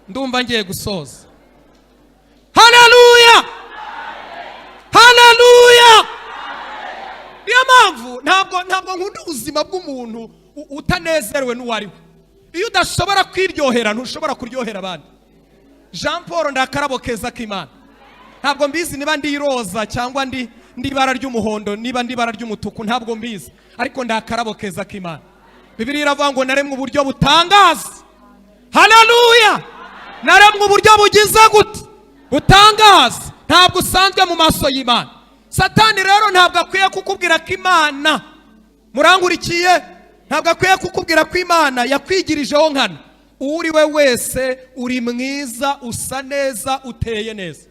Ndumva ngiye gusoza. Haleluya, haleluya! Niyo mpamvu ntabwo nkunda ubuzima bw'umuntu utanezerewe n'uwo ari we. Iyo udashobora kwiryohera, ntushobora kuryohera abandi. Jean Paul, ndakarabo keza k'Imana. Ntabwo mbizi niba ndi iroza cyangwa ndi ibara ry'umuhondo, niba ndi ibara ry'umutuku, ntabwo mbizi, ariko ndakarabo keza k'Imana. Bibiliya iravuga ngo naremwe uburyo butangaza. Haleluya! Naremwe uburyo bugize gute? Butangaza. Ntabwo usanzwe mu maso y'Imana. Satani rero ntabwo akwiye kukubwira ko Imana, murangurikiye, ntabwo akwiye kukubwira ko Imana yakwigirijeho nkana. Uwo uri we wese, uri mwiza, usa neza, uteye neza.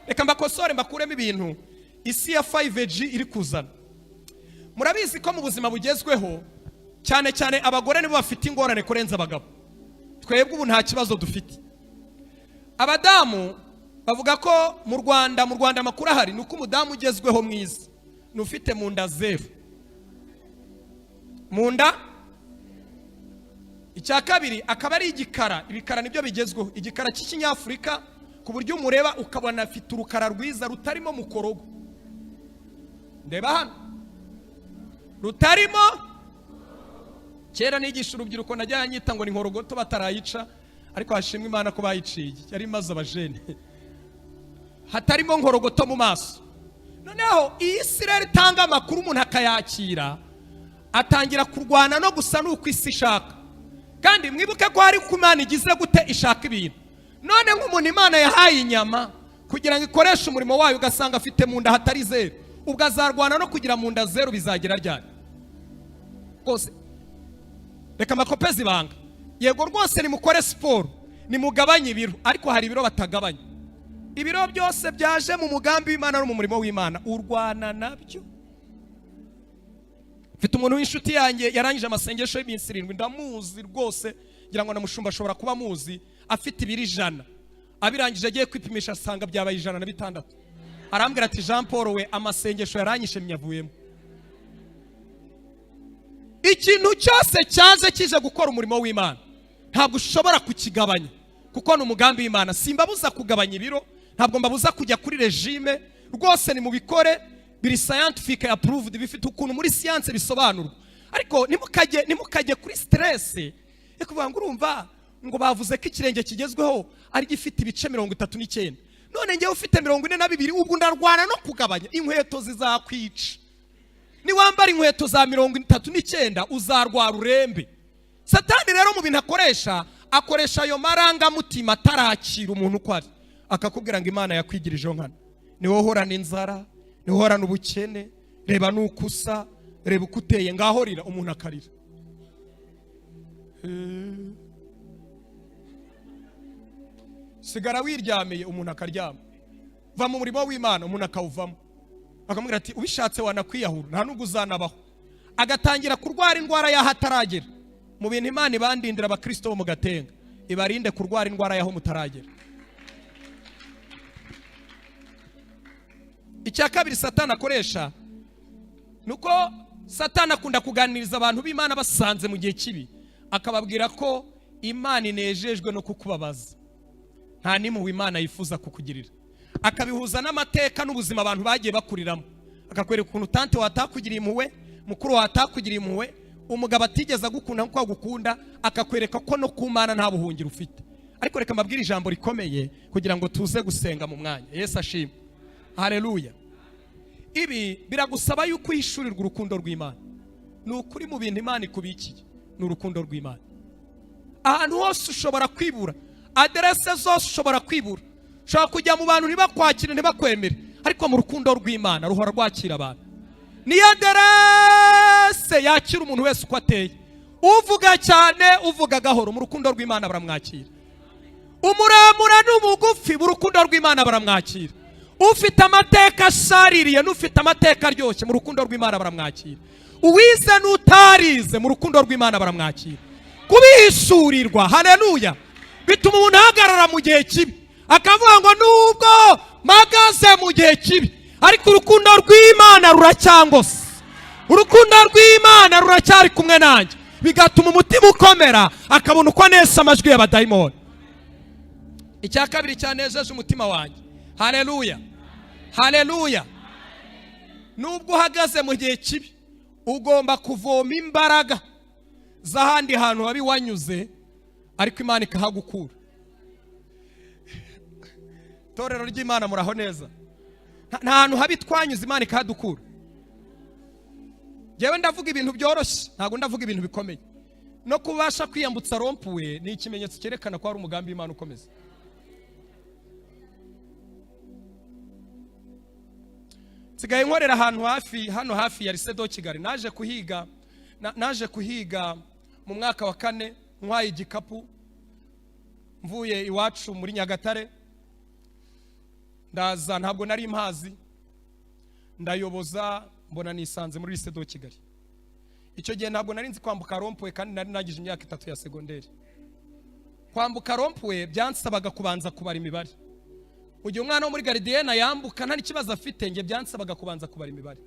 Reka mbakosore, mbakuremo ibintu isi ya 5G iri kuzana. Murabizi ko mu buzima bugezweho, cyane cyane abagore nibo bafite ingorane kurenza abagabo. Twebwe ubu nta kibazo dufite. Abadamu bavuga ko mu Rwanda amakuru ahari ni uko umudamu ugezweho mwiza ni ufite mu nda zeru mu nda. Icya kabiri akaba ari igikara. Ibikara nibyo bigezweho, igikara cy'ikinyafurika, ku buryo umureba ukabona afite urukara rwiza rutarimo mukorogo. Ndeba hano, rutarimo. Kera nigisha urubyiruko najyaga nyita ngo ni nkorogoto batarayica, ariko hashimwe Imana ko bayiciye, yari imaze abajene. Hatarimo nkorogoto mu maso. Noneho iyi si rero itanga amakuru, umuntu akayakira, atangira kurwana no gusa n'uko isi ishaka. Kandi mwibuke ko hari ku Imana igize gute? Ishaka ibintu. None nk'umuntu Imana yahaye inyama kugira ngo ikoreshe umurimo wayo, ugasanga afite mu nda hatari zeru, ubwo azarwana no kugira mu nda zeru bizagira ryari? Rwose reka mbakopeze ibanga. Yego rwose, nimukore siporo, nimugabanye ibiro, ariko hari ibiro batagabanya. Ibiro byose byaje mu mugambi w'Imana no mu murimo w'Imana, urwana nabyo. Mfite umuntu w'inshuti yanjye yarangije amasengesho y'iminsi 7, ndamuzi rwose, ngira ngo na mushumba ashobora kuba amuzi. Afite ibiro 100, abirangije agiye kwipimisha asanga byabaye 106. Arambwira ati: "Jean Paul we, amasengesho yaranyishe, myavuyemo." Ikintu cyose cyaje kije gukora umurimo w'Imana ntabwo ushobora kukigabanya, kuko ni umugambi w'Imana. Simbabuza kugabanya ibiro, ntabwo mbabuza kujya kuri régime, rwose nimubikore, biri scientific approved, bifite ukuntu muri siyanse bisobanurwa. Ariko ntimukajye kuri stress yo kuvuga ngo urumva ngo bavuze ko ikirenge kigezweho ari gifite ibice 39, none ngewe ufite 42, ubwo ndarwana no kugabanya. Inkweto zizakwica. Niwambara inkweto za 39 uzarwara urembe. Satani rero mu bintu akoresha, akoresha ayo marangamutima atarakira umuntu uko ari, akakubwira ngo Imana yakwigirijeho nkana, niwe uhorana inzara, niwe uhorana ubukene, reba nuko usa, reba uko uteye, ngaho rira. Umuntu akarira. Sigara wiryamiye, umuntu akaryama. Va mu murimo w'Imana, umuntu akawuvamo. Akamubwira ati: "Ubishatse wanakwiyahura, nta nubwo uzanabaho." Agatangira kurwara indwara y'aho ataragera. Mu bintu Imana ibandindira, abakristo bo mu Gatenga, ibarinde kurwara indwara y'aho mutaragera. Icya kabiri Satani akoresha ni uko Satani akunda kuganiriza abantu b'Imana basanze mu gihe kibi, akababwira ko Imana inejejwe no kukubabaza, nta n'impuhwe Imana yifuza kukugirira. Akabihuza n'amateka n'ubuzima abantu bagiye bakuriramo, akakwereka ukuntu tante watakugiriye impuhwe, mukuru watakugiriye impuhwe, umugabo atigeze agukunda nk'uko agukunda, akakwereka ko no ku Mana nta buhungiro ufite. Ariko reka mbabwire ijambo rikomeye kugira ngo tuze gusenga mu mwanya. Yesu ashimwe, haleluya! Ibi biragusaba yuko uhishurirwa urukundo rw'Imana. Ni ukuri, mu bintu Imana ikubikiye ni urukundo rw'Imana. Ahantu hose ushobora kwibura, aderese zose ushobora kwibura, ushobora kujya mu bantu ntibakwakire, ntibakwemere, ariko mu rukundo rw'Imana ruhora rwakira abantu. Niyo aderese yakira umuntu wese uko ateye, uvuga cyane, uvuga gahoro, mu rukundo rw'Imana baramwakira. Umuremure n'umugufi, mu rukundo rw'Imana baramwakira. Ufite amateka ashaririye n'ufite amateka aryoshye, mu rukundo rw'Imana baramwakira. Uwize n'utarize, mu rukundo rw'Imana baramwakira. Kubihishurirwa, haleluya, bituma umuntu ahagarara mu gihe kibi akavuga ngo: "Nubwo mpagaze mu gihe kibi, ariko urukundo rw'Imana ruracyangose, urukundo rw'Imana ruracyari kumwe nanjye." Bigatuma umutima ukomera, akabona uko anesa amajwi y'abadayimoni. Icya kabiri cyanejeje umutima wanjye, haleluya, haleluya, nubwo uhagaze mu gihe kibi, ugomba kuvoma imbaraga z'ahandi hantu habi wanyuze, ariko Imana ikahagukura. Torero ry'Imana, muraho neza? Nta hantu habi twanyuze Imana ikahadukura? Ngewe ndavuga ibintu byoroshye, ntabwo ndavuga ibintu bikomeye. No kubasha kwiyambutsa rond-point ni ikimenyetso cyerekana ko hari umugambi w'Imana ukomeza. Nsigaye nkorera ahantu hafi hano, hafi ya Lycée de Kigali. Naje kuhiga mu mwaka wa kane, ntwaye igikapu mvuye iwacu muri Nyagatare, ndaza, ntabwo nari mpazi, ndayoboza, mbona nisanze muri Lycée de Kigali. Icyo gihe ntabwo nari nzi kwambuka rond-point, kandi nari nagije imyaka 3 ya segonderi. Kwambuka rond-point byansabaga kubanza kubara imibare. Mu gihe umwana wo muri gardienne yambuka nta n'ikibazo afite, njye byansabaga kubanza kubara imibare.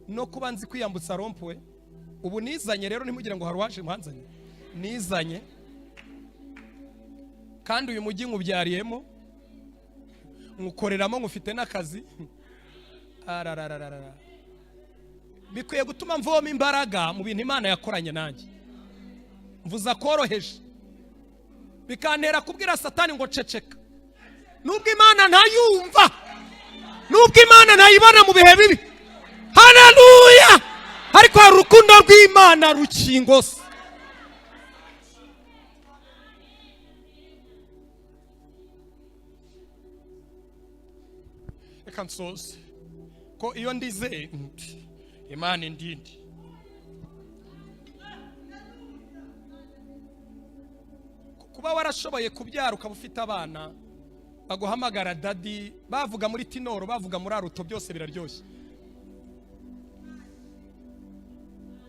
No kuba nzi kwiyambutsa rond-point ubu nizanye rero, ntimugire ngo hari uwaje mwanzanye, nizanye. Kandi uyu mujyi nkubyariyemo, nywukoreramo, nkufite n'akazi. Ararararara, bikwiye gutuma mvoma imbaraga mu bintu Imana yakoranye nanjye. Mvuza koroheje, bikantera kubwira Satani ngo ceceka. Nubwo Imana ntayumva, nubwo Imana ntayibona mu bihe bibi, haleluya, ariko hari urukundo rw'Imana rukingose. Reka nsoze ko iyo ndize, Imana indindi. Kuba warashoboye kubyara, ukaba ufite abana baguhamagara daddy, bavuga muri ténor, bavuga muri alto, byose biraryoshye.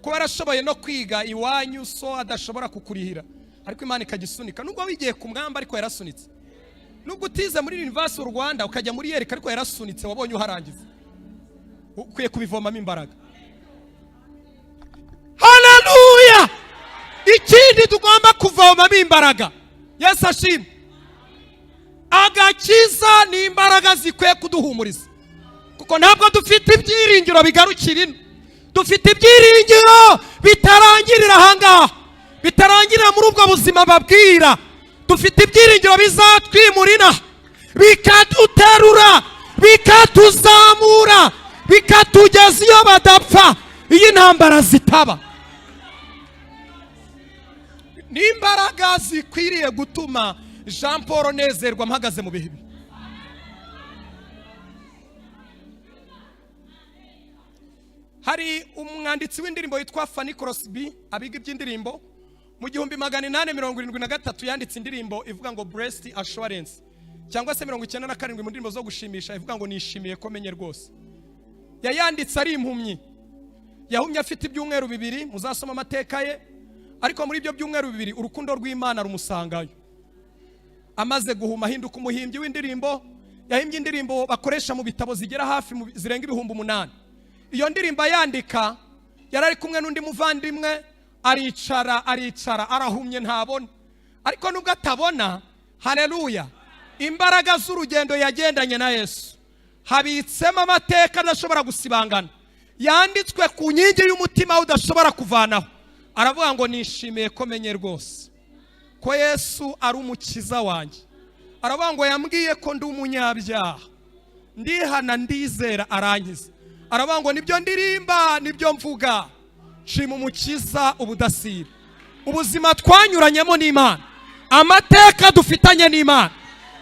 Kuba warashoboye no kwiga iwanyu so adashobora kukurihira, ariko Imana ikagisunika, nubwo wigiye ku mwamba ariko yarasunitse, nubwo utize muri University Rwanda ukajya muri ULK ariko yarasunitse, wabonye uharangiza, ukwiye kubivomamo imbaraga. Haleluya! Ikindi tugomba kuvomamo imbaraga, Yesu ashimwe, agakiza ni imbaraga zikwiye kuduhumuriza, kuko ntabwo dufite ibyiringiro bigarukira ino. Dufite ibyiringiro bitarangirira ahangaha, bitarangirira muri ubwo buzima babwira. Dufite ibyiringiro bizatwimurira, bikaduterura, bikatuzamura, bikatugeza iyo badapfa, iyo intambara zitaba. Ni imbaraga zikwiriye gutuma Jean Paul nezerwa mpagaze mu bihe bibi. Hari umwanditsi w'indirimbo witwa Fanny Crosby. Abiga iby'indirimbo, mu 1873 yanditse indirimbo ivuga ngo "Blessed Assurance", cyangwa se 97 mu ndirimbo zo gushimisha, ivuga ngo "Nishimiye ko menye rwose". Yayanditse ari impumyi, yahumye afite ibyumweru 2, muzasoma amateka ye. Ariko muri ibyo byumweru 2 urukundo rw'Imana rumusangayo. Amaze guhuma ahinduka umuhimbyi w'indirimbo. Yahimbye indirimbo bakoresha mu bitabo zigera hafi zirenga 8000. Iyo ndirimbo ayandika yari ari kumwe n'undi muvandimwe. Aricara, aricara, arahumye, ntabona. Ariko nubwo atabona, haleluya, imbaraga z'urugendo yagendanye na Yesu habitsemo amateka adashobora gusibangana, yanditswe ku nkingi y'umutima udashobora kuvanaho. Aravuga ngo "Nishimiye ko menye rwose ko Yesu ari umukiza wanjye." Aravuga ngo "Yambwiye ko ndi umunyabyaha, ndihana, ndizera, arankiza." Aravuga ngo "Nibyo ndirimba, nibyo mvuga, nshima umukiza ubudasiba." Ubuzima twanyuranyemo n'Imana, amateka dufitanye n'Imana,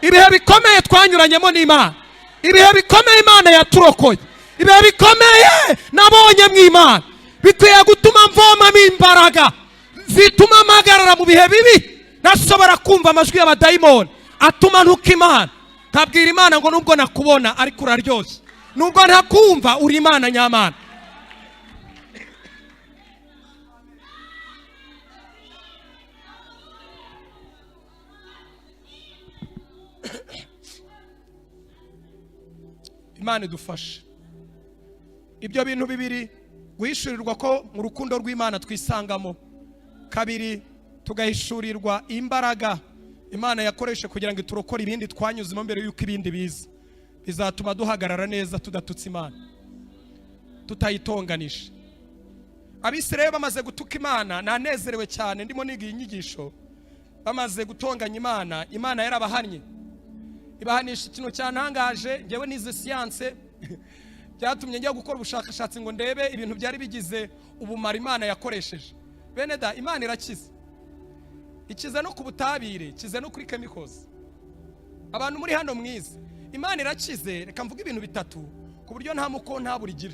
ibihe bikomeye twanyuranyemo n'Imana, ibihe bikomeye Imana yaturokoye, ibihe bikomeye nabonye mu Imana, bikwiye gutuma mvomamo imbaraga zituma mpagarara mu bihe bibi, ntashobora kumva amajwi y'abadayimoni atuma ntuka Imana, nkabwira Imana ngo "Nubwo nakubona ariko uraryoshye, nubwo ntakumva uri Imana nyamana." Imana idufashe. Ibyo bintu bibiri: guhishurirwa ko mu rukundo rw'Imana twisangamo, kabiri tugahishurirwa imbaraga. Imana yakoreshe kugira ngo iturokore ibindi twanyuzemo mbere y'uko ibindi biza, bizatuma duhagarara neza, tudatutse Imana, tutayitonganisha. Abisirayeli bamaze gutuka Imana, nanezerewe cyane ndimo niga iyi nyigisho. Bamaze gutonganya Imana, Imana yarabahannye, ibahanisha ikintu cyantangaje. Ngewe nize siyanse, byatumye njya gukora ubushakashatsi ngo ndebe ibintu byari bigize ubumara Imana yakoresheje. Bene da, Imana irakiza, ikiza no ku butabire, ikiza no kuri chemicals. Abantu muri hano mwize, Imana irakize. Reka mvuge ibintu bitatu ku buryo nta muko nta burigira.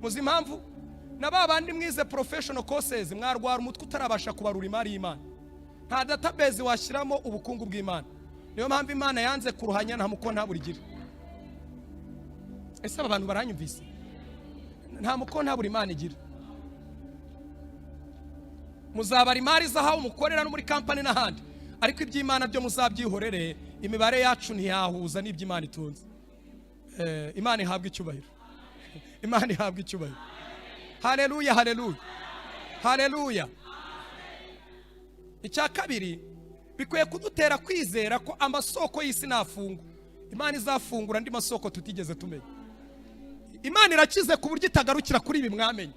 Muzi impamvu? Na ba bandi mwize professional courses, mwarwara umutwe utarabasha kubarura imari y'Imana. Nta database washyiramo ubukungu bw'Imana. Niyo mpamvu Imana yanze kuruhanya. Nta muko nta burigira. Ese aba bantu baranyumvise? Nta muko nta buri Imana igira. Muzabara imari z'aho mukorera no muri kampani n'ahandi, ariko iby'Imana byo muzabyihorere. Imibare yacu ntiyahuza n'iby'Imana itunze. Imana ihabwa icyubahiro, Imana ihabwa icyubahiro. Haleluya, haleluya, haleluya. Icya kabiri, bikwiye kudutera kwizera ko amasoko y'isi nafungwa, Imana izafungura andi masoko tutigeze tumenya. Imana irakize ku buryo itagarukira kuri ibi mwamenye.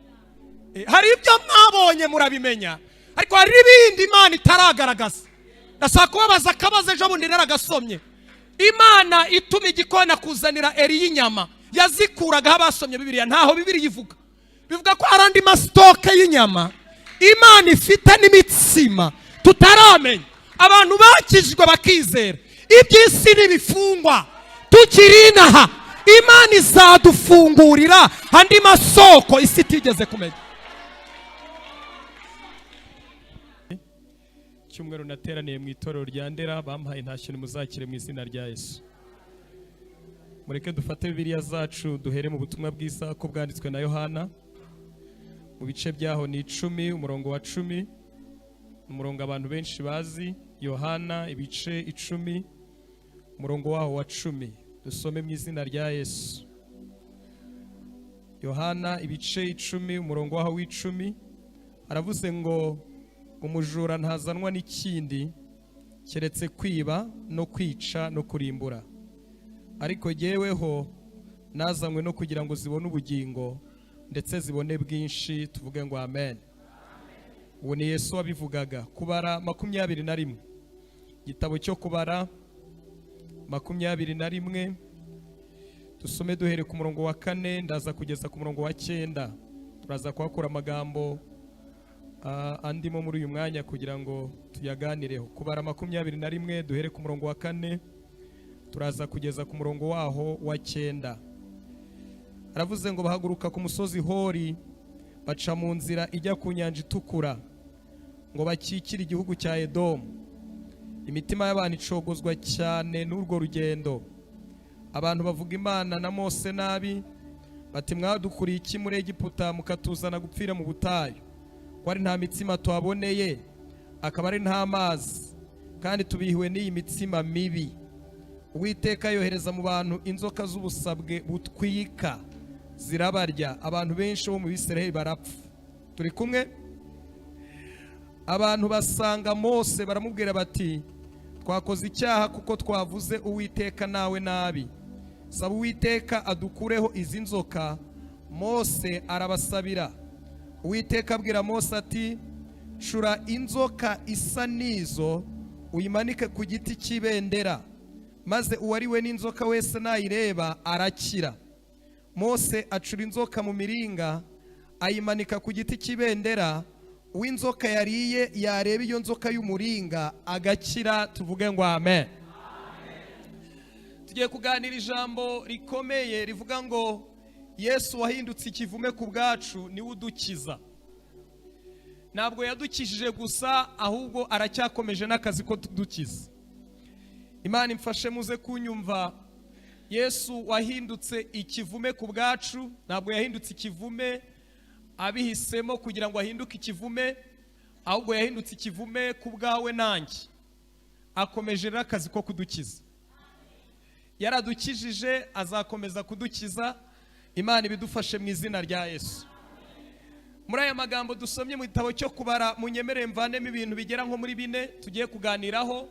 Hari ibyo mwabonye murabimenya, ariko hari n'ibindi Imana itaragaragaza. Ndashaka kubabaza akabazo. Ejo bundi naragasomye. Imana ituma igikona kuzanira Eliya inyama, yazikuragaho? Abasomye Bibiliya, ntaho Bibiliya ivuga. Bivuga ko hari andi ma stock y'inyama Imana ifite n'imitsima tutaramenya. Abantu bakijijwe bakizera, iby'isi n'ibifungwa tukiri inaha, Imana izadufungurira andi masoko isi itigeze kumenya. Cyumweru nateraniye mu itorero rya Ndera, bampaye intashyo, muzakire mu izina rya Yesu. Mureke dufate Bibiliya zacu, duhere mu butumwa bwiza ko bwanditswe na Yohana. Mu bice byaho ni 10, umurongo wa 10, umurongo abantu benshi bazi. Yohana ibice 10, umurongo waho wa 10. Dusome mu izina rya Yesu. Yohana ibice 10, umurongo waho w'10, aravuze ngo: "Umujura ntazanwa n'ikindi keretse kwiba no kwica no kurimbura, ariko jyeweho nazanywe no kugira ngo zibone ubugingo, ndetse zibone bwinshi." Tuvuge ngo amen. Uwo ni Yesu wabivugaga. Kubara 21, igitabo cyo Kubara 21, dusome duhere ku murongo wa 4, ndaza kugeza ku murongo wa 9. Turaza kuhakura amagambo andimo muri uyu mwanya kugira ngo tuyaganireho. Kubara 21, duhere ku murongo wa 4, turaza kugeza ku murongo waho wa 9. Aravuze ngo: "Bahaguruka ku musozi Hori, baca mu nzira ijya ku Nyanja Itukura ngo bakikire igihugu cya Edomu. Imitima y'abantu icogozwa cyane n'urwo rugendo. Abantu bavuga Imana na Mose nabi, bati: 'Mwadukuriye iki muri Egiputa mukatuzana gupfira mu butayu, ko ari nta mitsima tuhaboneye, akaba ari nta mazi, kandi tubihiwe n'iyi mitsima mibi?' Uwiteka yohereza mu bantu inzoka z'ubusabwe butwika, zirabarya, abantu benshi bo mu Bisirayeli barapfa." Turi kumwe? "Abantu basanga Mose, baramubwira bati: 'Twakoze icyaha kuko twavuze Uwiteka nawe nabi. Saba Uwiteka adukureho izi nzoka.' Mose arabasabira. Uwiteka abwira Mose ati: 'Cura inzoka isa n'izo, uyimanike ku giti cy'ibendera, maze uwariwe n'inzoka wese nayireba arakira.' Mose acura inzoka mu miringa, ayimanika ku giti cy'ibendera. Uw'inzoka yariye yareba iyo nzoka y'umuringa agakira." Tuvuge ngo amen. Tugiye kuganira ijambo rikomeye rivuga ngo: Yesu wahindutse ikivume ku bwacu niwe udukiza. Ntabwo yadukijije gusa, ahubwo aracyakomeje n'akazi ko kudukiza. Imana imfashe muze kunyumva. Yesu wahindutse ikivume ku bwacu, ntabwo yahindutse ikivume abihisemo kugira ngo ahinduke ikivume, ahubwo yahindutse ikivume ku bwawe nanjye. Akomeje rero akazi ko kudukiza. Yaradukijije, azakomeza kudukiza. Imana ibidufashe mu izina rya Yesu. Muri aya magambo dusomye mu gitabo cyo Kubara, munyemerere mvanemo ibintu bigera nko muri bine tugiye kuganiraho,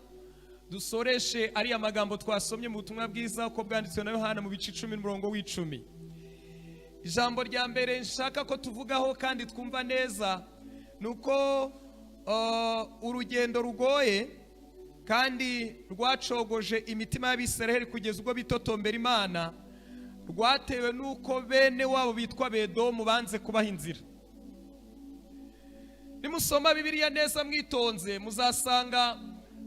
dusoreshe ariya magambo twasomye mu butumwa bwiza uko bwanditswe na Yohana mu bice 10, umurongo w'10. Ijambo rya mbere nshaka ko tuvugaho kandi twumva neza ni uko urugendo rugoye kandi rwacogoje imitima y'Abisiraheli kugeza ubwo bitotombera Imana rwatewe n'uko bene wabo bitwa Bedomu banze kubaha inzira. Nimusoma Bibiliya neza mwitonze, muzasanga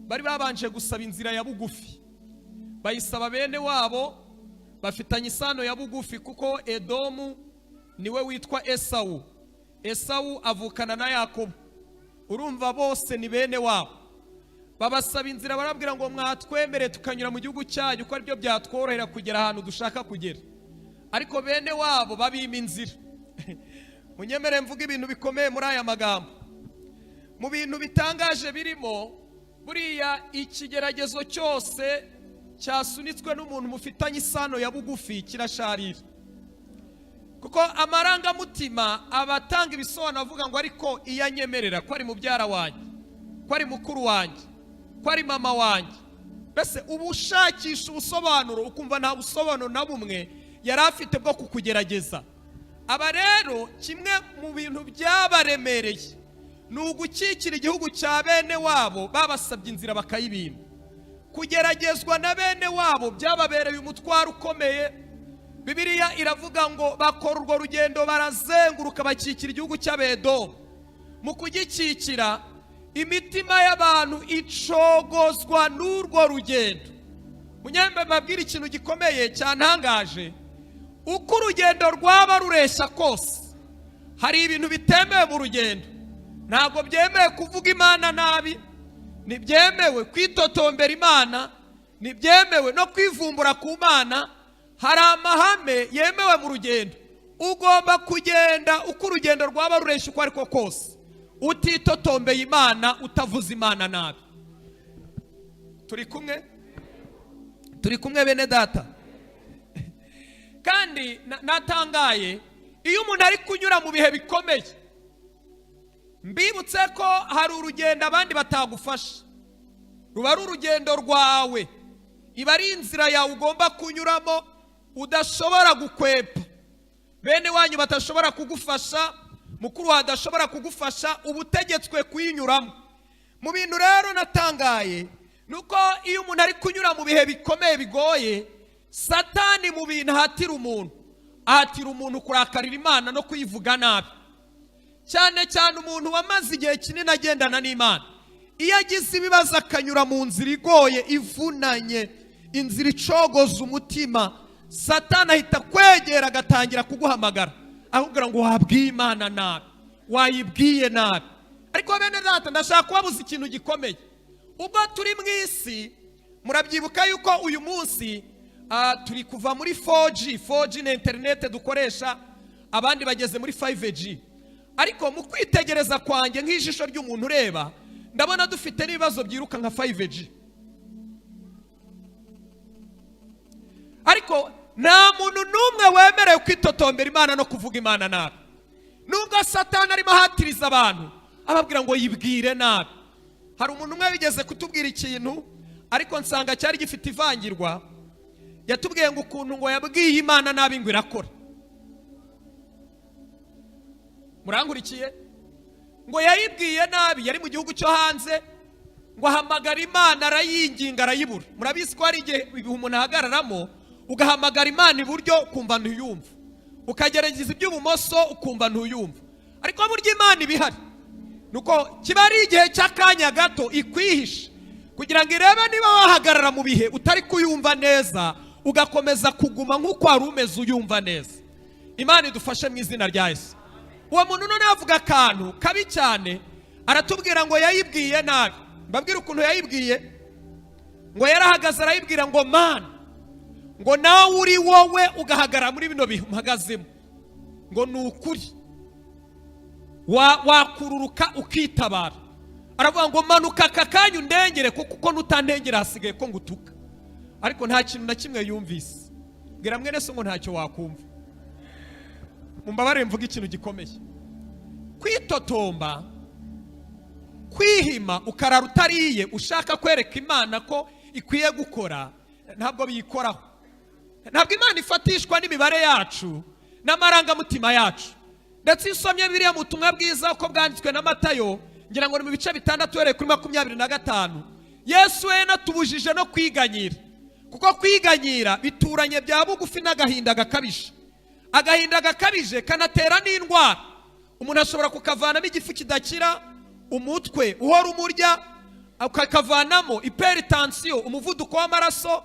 bari babanje gusaba inzira ya bugufi, bayisaba bene wabo bafitanye isano ya bugufi, kuko Edomu niwe witwa Esawu. Esawu avukana na Yakobo, urumva bose ni bene wabo. Babasaba inzira, barabwira ngo: "Mwatwemere tukanyura mu gihugu cyanyu, ko aribyo byatworohera kugera ahantu dushaka kugera." Ariko bene wabo babima inzira. Munyemere mvuga ibintu bikomeye muri aya magambo. Mu bintu bitangaje birimo, buriya ikigeragezo cyose cyasunitswe n'umuntu mufitanye isano ya bugufi kirasharira, kuko amarangamutima aba atanga ibisobanuro, avuga ngo: "Ariko iyo anyemerera, ko ari mubyara wanjye, ko ari mukuru wanjye, ko ari mama wanjye." Mbese uba ushakisha ubusobanuro, ukumva nta busobanuro na bumwe yari afite bwo kukugerageza. Aba rero, kimwe mu bintu byabaremereye ni ugukikira igihugu cya bene wabo babasabye inzira bakayibima. Kugeragezwa na bene wabo byababereye umutwaro ukomeye. Bibiliya iravuga ngo bakora urwo rugendo, barazenguruka, bakikira igihugu cy'Abedomu. Mu kugikikira, imitima y'abantu icogozwa n'urwo rugendo. Munyembe mbabwire ikintu gikomeye cyantangaje: uko urugendo rwaba rureshya kose, hari ibintu bitemewe mu rugendo. Ntabwo byemewe kuvuga Imana nabi, ntibyemewe kwitotombera Imana, ntibyemewe no kwivumbura ku Mana. Hari amahame yemewe mu rugendo. Ugomba kugenda uko urugendo rwaba rureshya uko ariko kose, utitotombeye Imana, utavuze Imana nabi. Turi kumwe? Turi kumwe, bene data? Kandi natangaye, iyo umuntu ari kunyura mu bihe bikomeye, mbibutse ko hari urugendo abandi batagufasha, ruba ari urugendo rwawe, iba ari inzira yawe ugomba kunyuramo, udashobora gukwepa, bene wanyu badashobora kugufasha, mukuru wawe adashobora kugufasha, uba utegetswe kuyinyuramo. Mu bintu rero natangaye ni uko iyo umuntu ari kunyura mu bihe bikomeye bigoye, Satani mu bintu ahatira umuntu, ahatira umuntu kurakarira Imana no kuyivuga nabi, cyane cyane umuntu wamaze igihe kinini agendana n'Imana. Iyo agize ibibazo, akanyura mu nzira igoye, ivunanye, inzira icogoza umutima, Satani ahita kwegera, agatangira kuguhamagara, akubwira ngo: "Wabwiye Imana nabi, wayibwiye nabi." Ariko bene data, ndashaka kubabuza ikintu gikomeye. Ubwo turi mu isi, murabyibuka yuko uyu munsi turi kuva muri 4G. 4G ni interineti dukoresha, abandi bageze muri 5G. Ariko mu kwitegereza kwanjye nk'ijisho ry'umuntu ureba, ndabona dufite n'ibibazo byiruka nka 5G. Ariko nta muntu n'umwe wemerewe kwitotombera Imana no kuvuga Imana nabi, nubwo Satani arimo ahatiriza abantu, ababwira ngo: "Yibwire nabi." Hari umuntu umwe wigeze kutubwira ikintu, ariko nsanga cyari gifite ivangirwa. Yatubwiye ngo ukuntu ngo yabwiye Imana nabi ngo irakora. Murankurikiye? Ngo yayibwiye nabi, yari mu gihugu cyo hanze, ngo ahamagara Imana, arayinginga, arayibura. Murabizi ko hari igihe umuntu ahagararamo, ugahamagara Imana iburyo ukumva ntuyumva, ukagerageza iby'ubumoso ukumva ntuyumva, ariko burya Imana iba ihari. Nuko kiba ari igihe cy'akanya gato ikwihishe kugira ngo irebe niba wahagarara mu bihe utari kuyumva neza, ugakomeza kuguma nk'uko wari umeze uyumva neza. Imana idufashe mu izina rya Yesu. Uwo muntu noneho avuga akantu kabi cyane, aratubwira ngo yayibwiye nabi. Mbabwire ukuntu yayibwiye. Ngo yarahagaze, arayibwira ngo: "Mana," ngo, "nawe uri wowe ugahagarara muri bino bihe uhagazemo," ngo, "ni ukuri wakururuka ukitabara." Aravuga ngo: "Manuka aka kanya undengere, kuko nutandengera hasigaye ko ngutuka." Ariko nta kintu na kimwe yumvise. Bwira mwene so ngo ntacyo wakumva. Mumbabarire mvuga ikintu gikomeye. Kwitotomba, kwihima, ukarara utariye ushaka kwereka Imana ko ikwiye gukora, ntabwo biyikoraho. Ntabwo Imana ifatishwa n'imibare yacu n'amarangamutima yacu. Ndetse iyo usomye biriya mu butumwa bwiza uko bwanditswe na Matayo, ngira ngo ni mu bice 6 uhereye kuri 25, Yesu we yanatubujije no kwiganyira, kuko kwiganyira bituranye bya bugufi n'agahinda gakabije. Agahinda gakabije kanatera n'indwara. Umuntu ashobora kukavanamo igifu kidakira, umutwe uhora umurya, ukakavanamo hypertension, umuvuduko w'amaraso.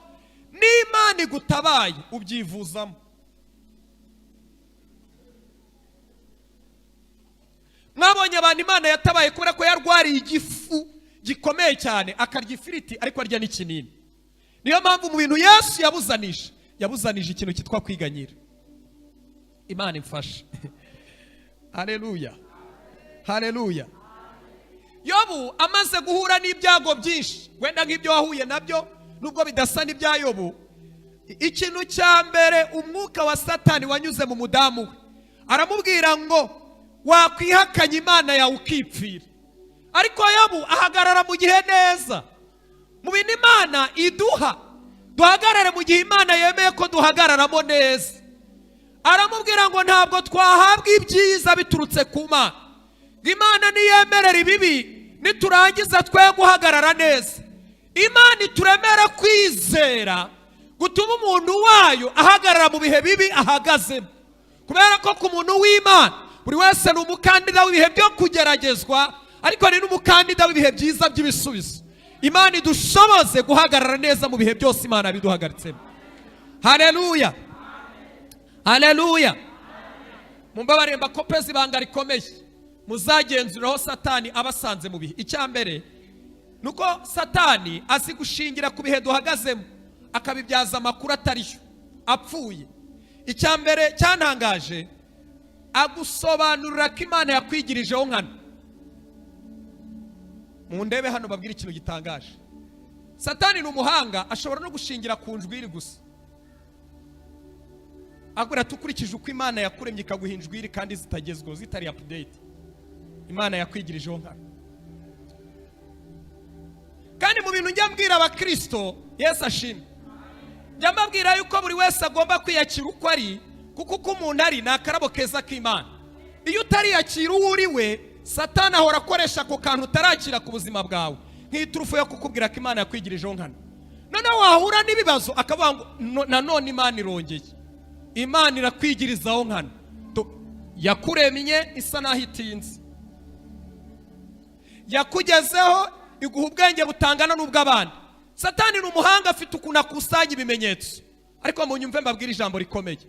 N'Imana igutabaye ubyivuzamo. Mwabonye abantu Imana yatabaye kubera ko yarwariye igifu gikomeye cyane, akarya ifiriti ariko arya n'ikinini. Niyo mpamvu mu bintu Yesu yabuzanije, yabuzanije ikintu cyitwa kwiganyira. Imana imfashe. Haleluya, haleluya. Yobu amaze guhura n'ibyago byinshi, wenda nk'ibyo wahuye nabyo nubwo bidasa n'ibya Yobu, ikintu cya mbere umwuka wa Satani wanyuze mu mudamu we, aramubwira ngo wakwihakanya Imana yawe ukipfira. Ariko Yobu ahagarara mu gihe neza, mu bintu Imana iduha, duhagarare mu gihe Imana yemeye ko duhagararamo neza. Aramubwira ngo ntabwo twahabwa ibyiza biturutse ku Mana, Imana niyemerera ibibi niturangiza twe guhagarara neza. Imana ituremere kwizera gutuma umuntu wayo ahagarara mu bihe bibi ahagazemo, kubera ko ku muntu w'Imana buri wese ni umukandida w'ibihe byo kugeragezwa, ariko ni n'umukandida w'ibihe byiza by'ibisubizo. Imana idushoboze guhagarara neza mu bihe byose Imana yabiduhagaritsemo. Haleluya, haleluya. Mumbabarire mbakopeze ibanga rikomeye muzagenzuraho Satani abasanze mu bihe. Icya mbere nuko Satani azi gushingira ku bihe duhagazemo akabibyaza amakuru atariyo apfuye. Icya mbere cyantangaje, agusobanurira ko Imana yakwigirijeho nkana. Mu ndebe hano babwira ikintu gitangaje. Satani ni umuhanga, ashobora no gushingira ku njwiri gusa. Agura tukurikije uko Imana yakuremye ikaguha injwiri kandi zitagezweho, zitari update. Imana yakwigirijeho nkana. Kandi mu bintu njya mbwira abakristo, Yesu ashimwe, njya mbabwira yuko buri wese agomba kwiyakira uko ari, kuko uko umuntu ari ni akarabo keza k'Imana. Iyo utariyakira uwo uri we, Satani ahora akoresha ako kantu utarakira ku buzima bwawe nk'iturufu yo kukubwira ko Imana yakwigirijeho nkana. Noneho wahura n'ibibazo akavuga ngo nanone Imana irongeye, Imana irakwigirizaho nkana. Yakuremye isa naho itinze, yakugezeho iguha ubwenge butangana n'ubw'abandi. Satani ni umuhanga, afite ukuntu akusanya ibimenyetso. Ariko munyumve mbabwire ijambo rikomeye.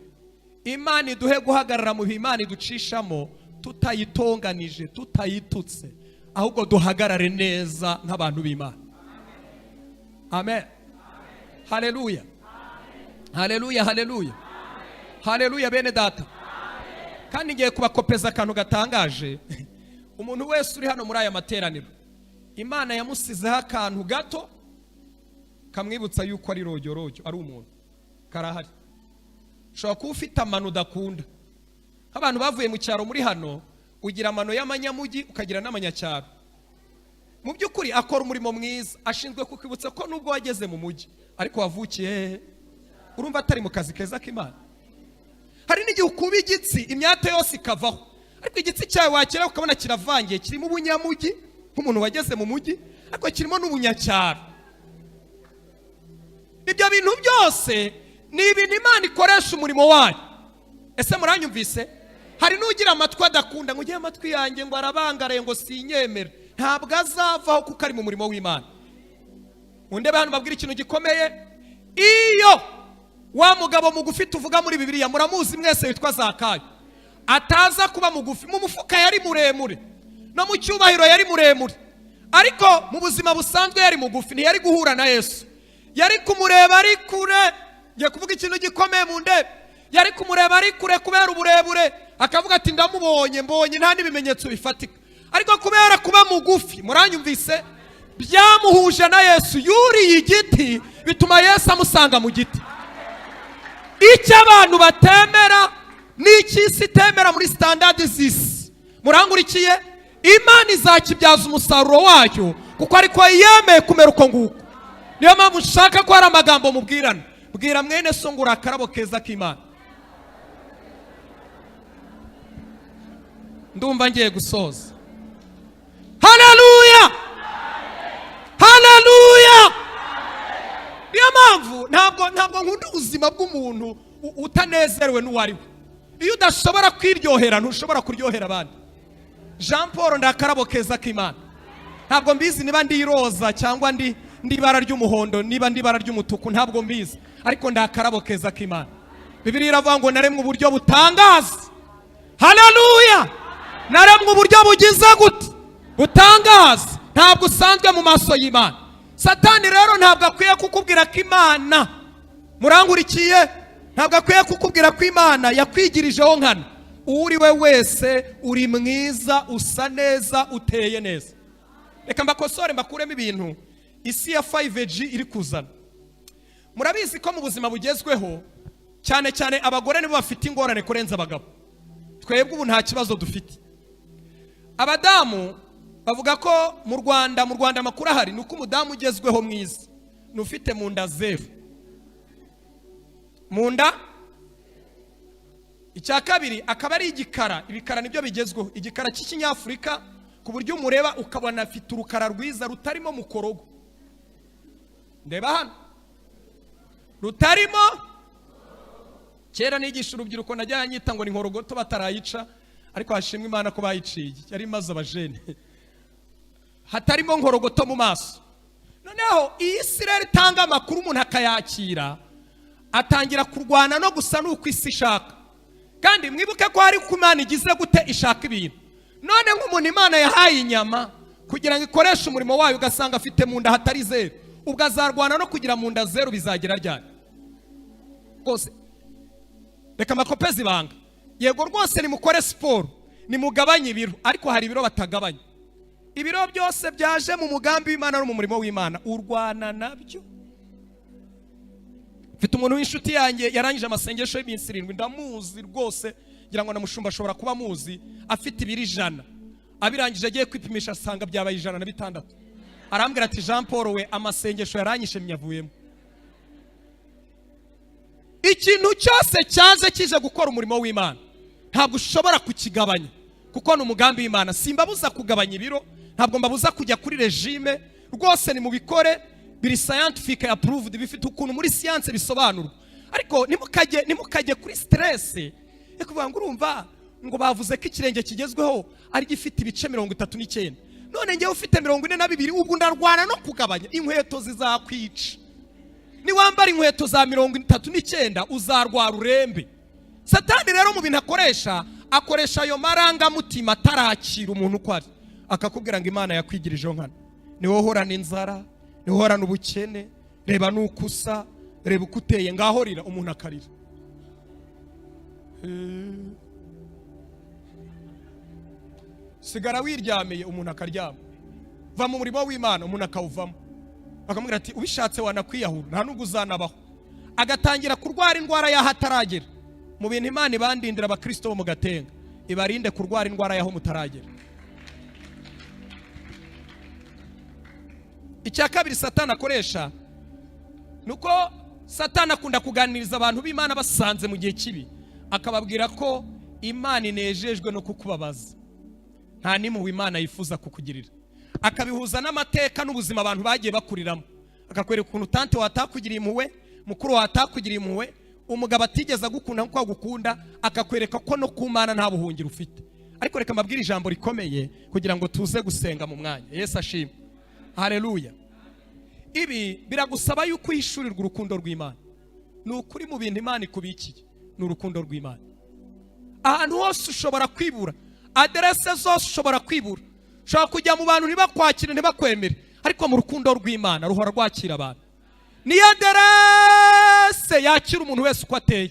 Imana iduhe guhagarara mu bihe Imana iducishamo tutayitonganije, tutayitutse, ahubwo duhagarare neza nk'abantu b'Imana. Amen. Haleluya, haleluya, haleluya, haleluya bene data. Kandi ngiye kubakopeza akantu gatangaje. Umuntu wese uri hano muri aya materaniro, Imana yamusizeho akantu gato kamwibutsa yuko ari rojyorojyo, ari umuntu karahari. Ushobora kuba ufite amano udakunda. Nk'abantu bavuye mu cyaro muri hano, ugira amano y'amanyamugi ukagira n'amanyacyaro. Mu by'ukuri akora umurimo mwiza, ashinzwe kukwibutsa ko nubwo wageze mu mujyi ariko wavukiye, urumva atari mu kazi keza k'Imana. Hari n'igihe ukuba igitsi imyate yose ikavaho, ariko igitsi cyawe wakera ukabona kiravangiye, kirimo ubunyamugi nk'umuntu wageze mu mujyi, ariko kirimo n'ubunyacyaro. Ibyo bintu byose ni ibintu Imana ikoresha umurimo wayo. Ese muranyumvise? Hari n'ugira amatwi adakunda, ngo ugire amatwi yanjye ngo arabangaraye ngo sinyemere, ntabwo azavaho kuko ari mu murimo w'Imana. Mundebe hano babwira ikintu gikomeye. Iyo wa mugabo mugufi tuvuga muri Bibiliya, muramuzi mwese, witwa Zakayo, ataza kuba mugufi, mu mufuka yari muremure, no mu cyubahiro yari muremure, ariko mu buzima busanzwe yari mugufi, ntiyari guhura na Yesu. Yari kumureba ari kure. Ngiye kuvuga ikintu gikomeye mu ndebe. Yari kumureba ari kure kubera uburebure, akavuga ati ndamubonye, mbonye nta n'ibimenyetso bifatika. Ariko kubera kuba mugufi, muranyumvise, byamuhuje na Yesu. Yuriye igiti bituma Yesu amusanga mu giti. Icyo abantu batemera n'icyo isi itemera muri standard z'isi, Murangurikiye? Imana izakibyaza umusaruro wacyo, kuko ariko yemeye kumera uko nguko. Niyo mpamvu nshaka ko hari amagambo mubwirana. Bwira mwene so ngo uri akarabo keza k'Imana. Ndumva ngiye gusoza. Haleluya, haleluya. Niyo mpamvu ntabwo nkunda ubuzima bw'umuntu utanezerewe n'uwo ari we. Iyo udashobora kwiryohera ntushobora kuryohera abandi. Jean Paul ndakarabo keza k'Imana. Ntabwo mbizi niba ndi iroza cyangwa ndi ibara ry'umuhondo, niba ndi ibara ry'umutuku, ntabwo mbizi, ariko ndakarabo keza k'Imana. Bibiliya iravuga ngo naremwe uburyo butangaza. Haleluya! Naremwe uburyo bugize gute? Butangaza. Ntabwo usanzwe mu maso y'Imana. Satani rero ntabwo akwiye kukubwira ko Imana, murangurikiye, ntabwo akwiye kukubwira ko Imana yakwigirijeho nkana. Uwo uri we wese uri mwiza, usa neza, uteye neza. Reka mbakosore, mbakuremo ibintu isi ya 5G iri kuzana. Murabizi ko mu buzima bugezweho cyane cyane abagore nibo bafite ingorane kurenza abagabo. Twebwe ubu nta kibazo dufite. Abadamu bavuga ko mu Rwanda amakuru ahari ni uko umudamu ugezweho mwiza ni ufite mu nda zeru. Mu nda. Icya kabiri akaba ari igikara. Ibikara nibyo bigezweho, igikara cy'ikinyafurika, ku buryo umureba ukabona afite urukara rwiza rutarimo mukorogo. Ndeba hano, rutarimo. Kera nigisha urubyiruko najya nyita ngo ni nkorogoto batarayica, ariko hashimwe Imana ko bayiciye, yari imaze abajene. Hatarimo nkorogoto mu maso. Noneho iyi si rero itanga amakuru umuntu akayakira, atangira kurwana no gusa n'uko isi ishaka. Kandi mwibuke ko hari ku Imana igize gute ishaka ibintu. None nk'umuntu Imana yahaye inyama kugira ngo ikoreshe umurimo wayo, ugasanga afite mu nda hatari zeru, ubwo azarwana no kugira mu nda zeru bizagira ryari? Rwose reka makopeze ibanga. Yego rwose nimukore siporo, nimugabanye ibiro, ariko hari ibiro batagabanya. Ibiro byose byaje mu mugambi w'Imana no mu murimo w'Imana, urwana nabyo. Mfite umuntu w'inshuti yanjye yarangije amasengesho y'iminsi 7, ndamuzi rwose, ngira ngo na mushumba ashobora kuba amuzi, afite ibiro 100. Abirangije agiye kwipimisha asanga byabaye 106. Arambwira ati Jean Paul we, amasengesho yaranyishe myavuyemo. Ikintu cyose cyaje kije gukora umurimo w'Imana ntabwo ushobora kukigabanya, kuko ni umugambi w'Imana. Simbabuza kugabanya ibiro, ntabwo mbabuza kujya kuri regime, rwose ni mubikore, biri scientific approved, bifite ukuntu muri science bisobanurwa. Ariko nimukajye kuri stress yo kuvuga ngo urumva ngo bavuze ko ikirenge kigezweho ari gifite ibice 39, none ngewe ufite 42, ubwo ndarwana no kugabanya. Inkweto zizakwica. Niwambara inkweto za 39 uzarwara urembe. Satani rero mu bintu akoresha ayo marangamutima atarakira umuntu uko ari, akakubwira ngo Imana yakwigirijeho nkana, niwe uhorana inzara, niwe uhorana ubukene, reba nuko usa, reba uko uteye, ngaho rira. Umuntu akarira. Sigara wiryamiye, umuntu akaryama. Va mu murimo w'Imana, umuntu akawuvamo. Bakamubwira ati ubishatse wanakwiyahura, nta nubwo uzanabaho. Agatangira kurwara indwara y'aho ataragera. Mu bintu Imana ibandindira abakristo bo mu Gatenga, ibarinde kurwara indwara y'aho mutaragera. Icya kabiri Satani akoresha ni uko Satani akunda kuganiriza abantu b'Imana basanze mu gihe kibi, akababwira ko Imana inejejwe no kukubabaza, nta n'impuhwe Imana yifuza kukugirira. Akabihuza n'amateka n'ubuzima abantu bagiye bakuriramo, akakwereka ukuntu tante watakugiriye impuhwe, mukuru watakugiriye impuhwe, umugabo atigeze agukunda nkuko agukunda, akakwereka ko no ku Mana nta buhungiro ufite. Ariko reka mbabwire ijambo rikomeye kugira ngo tuze gusenga mu mwanya. Yesu ashimwe, haleluya. Ibi biragusaba yuko uhishurirwa urukundo rw'Imana. Ni ukuri mu bintu Imana ikubikiye ni urukundo rw'Imana. Ahantu hose ushobora kwibura, aderese zose ushobora kwibura, ushobora kujya mu bantu ntibakwakire ntibakwemere, ariko mu rukundo rw'Imana ruhora rwakira abantu. Niyo aderese yakira umuntu wese uko ateye,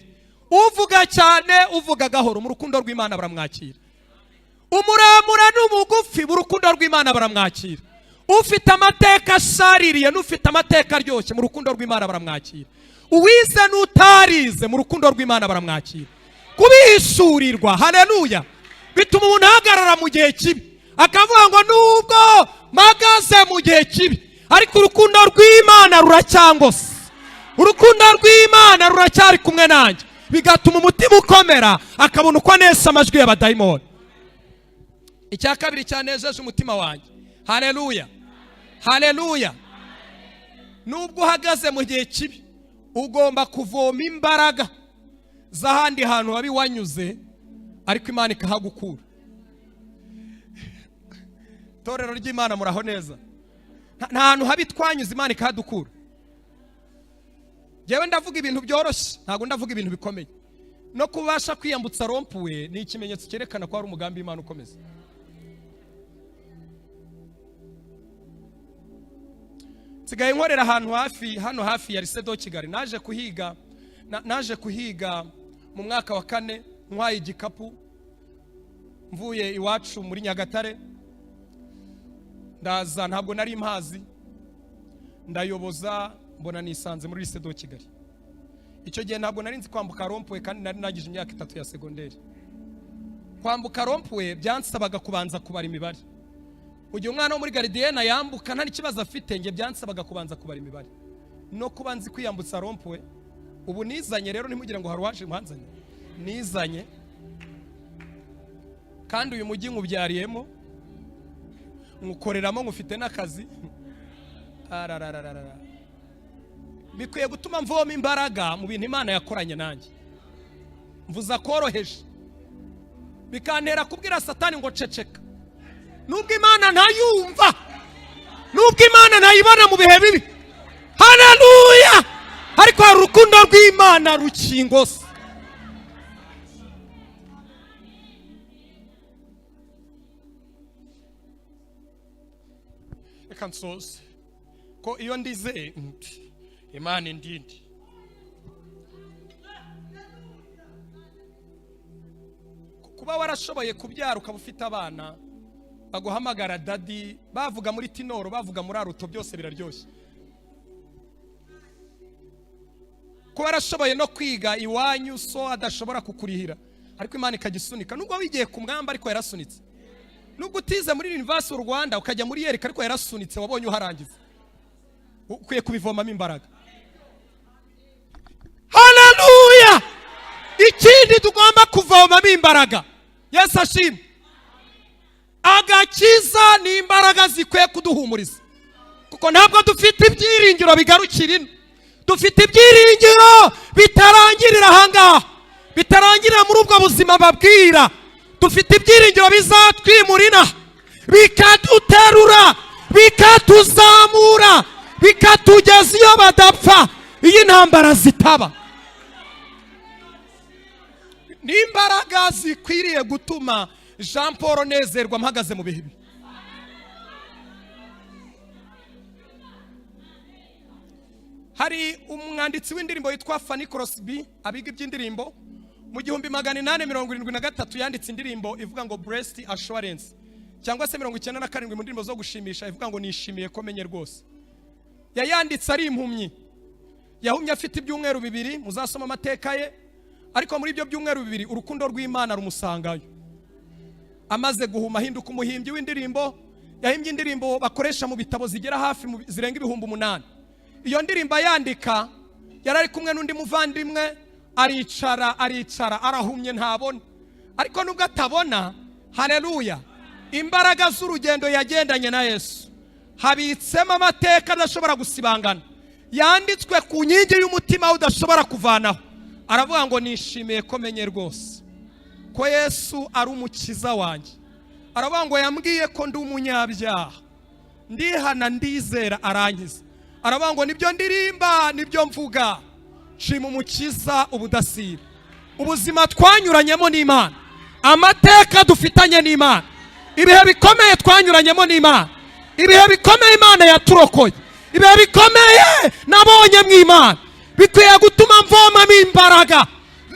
uvuga cyane uvuga gahoro, mu rukundo rw'Imana baramwakira. Umuremure n'umugufi, mu rukundo rw'Imana baramwakira. Ufite amateka ashaririye n'ufite amateka aryoshye, mu rukundo rw'Imana baramwakira. Uwize n'utarize, mu rukundo rw'Imana baramwakira. Kubihishurirwa, haleluya. Bituma umuntu ahagarara mu gihe kibi akavuga ngo nubwo mpagaze mu gihe kibi, ariko urukundo rw'Imana ruracyangose, urukundo rw'Imana ruracyari kumwe nanjye. Bigatuma umutima ukomera, akabona uko anesa amajwi y'abadayimoni. Icya kabiri cyanejeje umutima wanjye, haleluya, haleluya. Nubwo uhagaze mu gihe kibi, ugomba kuvoma imbaraga z'ahandi hantu habi wanyuze, ariko Imana ikahagukura. Itorero ry'Imana, muraho neza? Nta hantu habi twanyuze Imana ikahadukura. Njyewe ndavuga ibintu byoroshye, ntabwo ndavuga ibintu bikomeye. No kubasha kwiyambutsa rond-point ni ikimenyetso cyerekana ko hari umugambi w'Imana ukomeza. Nsigaye nkorera ahantu hafi hano, hafi ya Lycée de Kigali. Naje kuhiga mu mwaka wa kane, ntwaye igikapu mvuye iwacu muri Nyagatare, ndaza, ntabwo nari mpazi, ndayoboza, mbona nisanze muri Lycée de Kigali. Icyo gihe ntabwo nari nzi kwambuka rond-point, kandi nari nagize imyaka 3 ya segonderi. Kwambuka rond-point byansabaga kubanza kubara imibare. Mu gihe umwana wo muri gardienne yambuka nta n'ikibazo afite, njye byansabaga kubanza kubara imibare. No kuba nzi kwiyambutsa rond-point ubu nizanye rero, ntimugire ngo hari uwaje mpanzanye, nizanye. Kandi uyu mujyi nkubyariyemo, nywukoreramo, nkufite n'akazi. Ararararara, bikwiye gutuma mvoma imbaraga mu bintu Imana yakoranye nanjye. Mvuza koroheje, bikantera kubwira Satani ngo ceceka. Nubwo Imana ntayumva, nubwo Imana ntayibona mu bihe bibi, haleluya, ariko hari urukundo rw'Imana rukingose. Reka nsoze ko iyo ndize Imana indindi. Kuba warashoboye kubyara, ukaba ufite abana baguhamagara daddy, bavuga muri ténor, bavuga muri alto, byose biraryoshye. Kuba warashoboye no kwiga iwanyu so adashobora kukurihira, ariko Imana ikagisunika, nubwo wigiye ku mwamba ariko yarasunitse, nubwo utize muri University Rwanda ukajya muri ULK ariko yarasunitse, wabonye uharangiza, ukwiye kubivomamo imbaraga. Haleluya! Ikindi tugomba kuvomamo imbaraga, Yesu ashimwe, agakiza ni imbaraga zikwiye kuduhumuriza, kuko ntabwo dufite ibyiringiro bigarukira ino. Dufite ibyiringiro bitarangirira ahangaha, bitarangirira muri ubwo buzima babwira. Dufite ibyiringiro bizatwimurira, bikaduterura, bikatuzamura, bikatugeza iyo badapfa, iyo intambara zitaba. Ni imbaraga zikwiriye gutuma Jean Paul nezerwa mpagaze mu bihe bibi. Hari umwanditsi w'indirimbo witwa Fanny Crosby. Abiga iby'indirimbo, mu 1873 yanditse indirimbo ivuga ngo "Blessed Assurance", cyangwa se 97 mu ndirimbo zo gushimisha, ivuga ngo "Nishimiye ko menye rwose". Yayanditse ari impumyi, yahumye afite ibyumweru 2, muzasoma amateka ye. Ariko muri ibyo byumweru 2 urukundo rw'Imana rumusangayo. Amaze guhuma ahinduka umuhimbyi w'indirimbo. Yahimbye indirimbo bakoresha mu bitabo zigera hafi zirenga 8000. Iyo ndirimbo ayandika yari ari kumwe n'undi muvandimwe, aricara, aricara, arahumye, ntabona. Ariko nubwo atabona, haleluya, imbaraga z'urugendo yagendanye na Yesu habitsemo amateka adashobora gusibangana, yanditswe ku nkingi y'umutima udashobora kuvanaho. Aravuga ngo "Nishimiye ko menye rwose ko Yesu ari umukiza wanjye." Aravuga ngo "Yambwiye ko ndi umunyabyaha, ndihana, ndizera, arankiza." Aravuga ngo "Nibyo ndirimba, nibyo mvuga, nshima umukiza ubudasiba." Ubuzima twanyuranyemo n'Imana, amateka dufitanye n'Imana, ibihe bikomeye twanyuranyemo n'Imana, ibihe bikomeye Imana yaturokoye, ibihe bikomeye nabonye mu Imana, bikwiye gutuma mvomamo imbaraga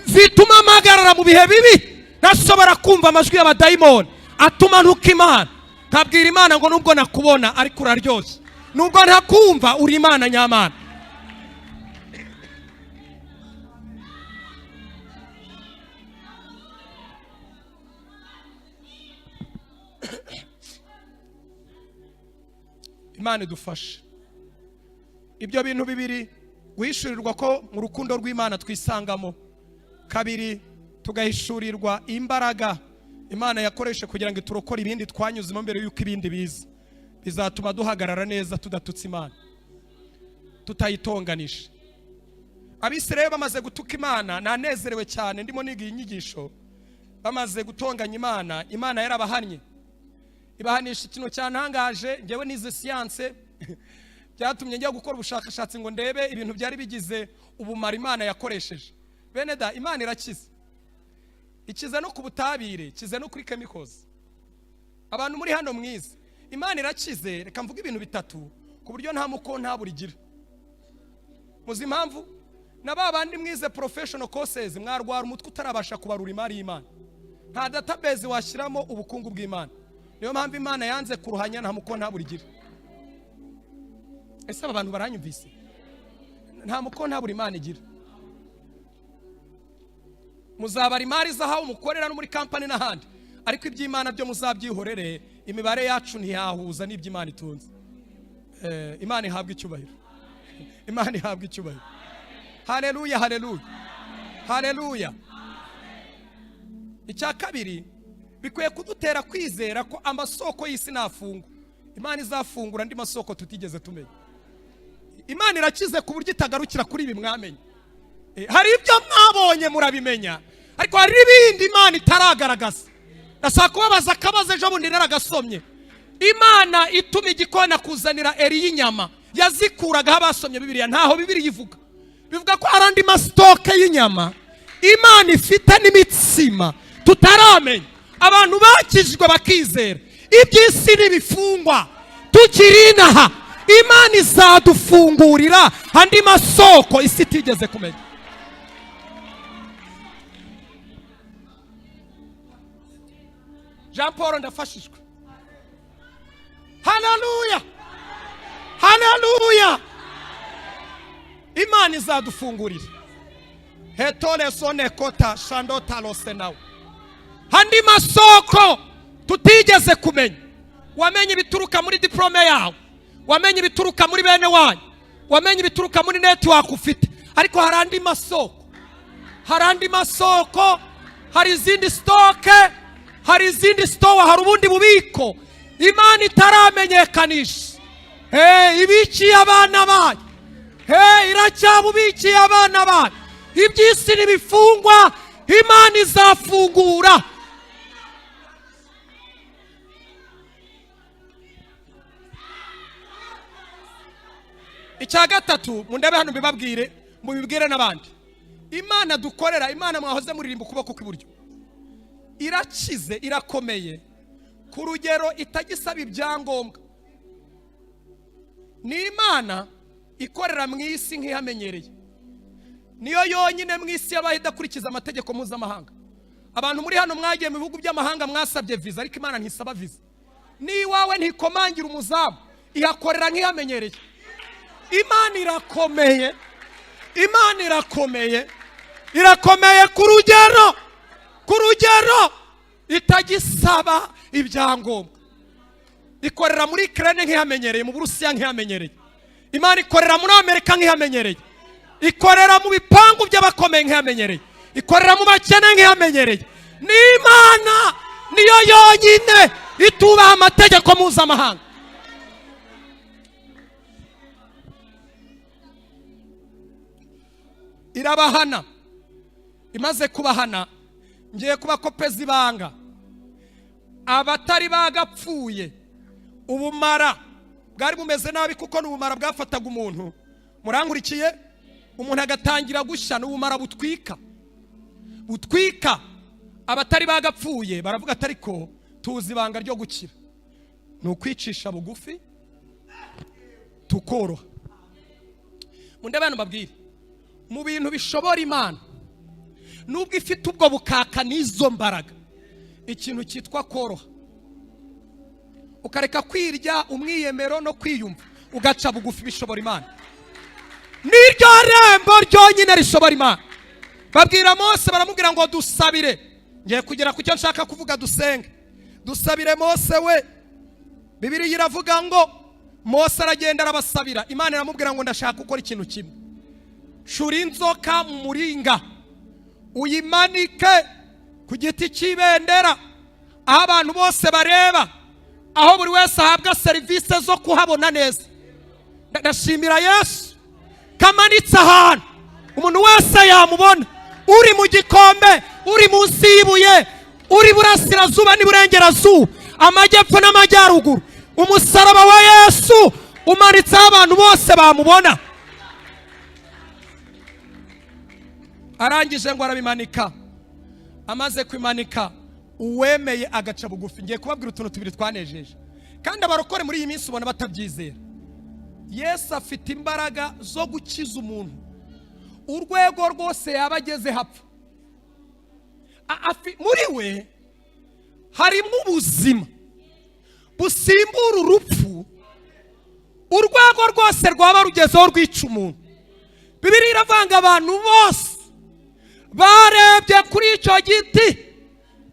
zituma mpagarara mu bihe bibi, ntashobora kumva amajwi y'abadayimoni atuma ntuka Imana, nkabwira Imana ngo nubwo nakubona ariko uraryoshye, nubwo ntakumva uri Imana nyamana. Imana idufashe. Ibyo bintu bibiri: guhishurirwa ko mu rukundo rw'Imana twisangamo, kabiri, tugahishurirwa imbaraga Imana yakoreshe kugira ngo iturokore ibindi twanyuzemo mbere y'uko ibindi biza, bizatuma duhagarara neza tudatutse Imana, tutayitonganisha. Abisirayeli bamaze gutuka Imana, nanezerewe cyane ndimo niga iyi nyigisho. Bamaze gutonganya Imana, Imana yarabahannye, ibahanisha ikintu cyantangaje. Ngewe nize siyanse, byatumye njya gukora ubushakashatsi ngo ndebe ibintu byari bigize ubumara Imana yakoresheje. Bene da, Imana irakiza, ikiza no ku butabire, ikiza no kuri chemicals. Abantu muri hano mwize, Imana irakize. Reka mvuge ibintu bitatu ku buryo nta muko nta burigira. Muzi impamvu? Na ba bandi mwize professional courses, mwarwara umutwe utarabasha kubarura imari y'Imana. Nta database washyiramo ubukungu bw'Imana. Niyo mpamvu Imana yanze kuruhanya, nta muko nta burigira. Ese aba bantu baranyumvise? Nta muko nta buri Imana igira. Muzabara imari z'aho mukorera no muri kampani n'ahandi, ariko iby'Imana byo muzabyihorere. Imibare yacu ntiyahuza n'iby'Imana itunze. Imana ihabwa icyubahiro, Imana ihabwa icyubahiro. Haleluya, haleluya, haleluya. Icya kabiri, bikwiye kudutera kwizera ko amasoko y'isi nafungwa, Imana izafungura andi masoko tutigeze tumenya. Imana irakize ku buryo itagarukira kuri ibi mwamenye. Hari ibyo mwabonye murabimenya, ariko hari n'ibindi Imana itaragaragaza. Ndashaka kubabaza akabazo. Ejo bundi naragasomye: Imana ituma igikona kuzanira Eliya inyama, yazikuragaho? Abasomye Bibiliya, ntaho Bibiliya ivuga. Bivuga ko hari andi ma stock y'inyama Imana ifite n'imitsima tutaramenya. Abantu bakijijwe bakizera, iby'isi n'ibifungwa tukiri inaha, Imana izadufungurira andi masoko isi itigeze kumenya. Jean Paul, ndafashijwe. Haleluya, haleluya. Imana izadufungurira hetore sone kota shandota rose nawe andi masoko tutigeze kumenya. Wamenye ibituruka muri diporome yawe, wamenye ibituruka muri bene wanyu, wamenye ibituruka muri network ufite, ariko hari andi masoko, hari andi masoko, hari izindi stock, hari izindi store, hari ubundi bubiko Imana itaramenyekanisha. Hey, ibikiye abana bayo. Hey, iracyabubikiye abana bayo. Iby'isi ntibifungwa, Imana izafungura. Icya gatatu, mundebe hano mbibabwire, mubibwire n'abandi: Imana dukorera, Imana mwahoze muririmba ukuboko kw'iburyo, irakize, irakomeye ku rugero itagisaba ibyangombwa. Ni Imana ikorera mu isi nk'ihamenyereye. Niyo yonyine mu isi yabaye idakurikiza amategeko mpuzamahanga. Abantu muri hano mwagiye mu bihugu by'amahanga, mwasabye viza, ariko Imana ntisaba viza. N'iwawe ntikomangira umuzamu, ihakorera nk'ihamenyereye. Imana irakomeye, Imana irakomeye, irakomeye ku rugero itagisaba ibyangombwa. Ikorera muri Ukraine nk'ihamenyereye, mu Burusiya nk'ihamenyereye. Imana ikorera muri Amerika nk'ihamenyereye, ikorera mu bipangu by'abakomeye nk'ihamenyereye, ikorera mu bakene nk'ihamenyereye. Ni Imana niyo yonyine itubaha amategeko mpuzamahanga. Irabahana. Imaze kubahana, ngiye kubakopeza ibanga: abatari bagapfuye, ubumara bwari bumeze nabi, kuko ni ubumara bwafataga umuntu, murankurikiye, umuntu agatangira gushya. Ni ubumara butwika, butwika. Abatari bagapfuye baravuga ati: "Ariko tuzi ibanga ryo gukira, ni ukwicisha bugufi tukoroha." Mundi abantu mbabwire, mu bintu bishobora Imana, nubwo ifite ubwo bukaka n'izo mbaraga, ikintu cyitwa koroha, ukareka kwirya umwiyemero no kwiyumva, ugaca bugufi, bishobora Imana. Niryo rembo ryonyine rishobora Imana. Babwira Mose, baramubwira ngo: "Dusabire." Ngiye kugera ku cyo nshaka kuvuga, dusenge. "Dusabire, Mose we." Bibiliya iravuga ngo Mose aragenda arabasabira. Imana iramubwira ngo: "Ndashaka gukora ikintu kimwe. Cura inzoka mu muringa, uyimanike ku giti cy'ibendera, aho abantu bose bareba, aho buri wese ahabwa serivisi zo kuhabona neza." Ndashimira Yesu kamanitse ahantu umuntu wese yamubona, uri mu gikombe, uri munsi y'ibuye, uri burasirazuba n'iburengerazuba, amajyepfo n'amajyaruguru. Umusaraba wa Yesu umanitseho abantu bose bamubona. Arangije ngo arabimanika. Amaze kwimanika, uwemeye agaca bugufi. Ngiye kubabwira utuntu tubiri twanejeje, kandi abarokore muri iyi minsi ubona batabyizera. Yesu afite imbaraga zo gukiza umuntu urwego rwose yaba ageze hapfa. Muri we harimo ubuzima busimbura urupfu, urwego rwose rwaba rugezeho rwica umuntu. Bibiliya iravanga, abantu bose barebye kuri icyo giti,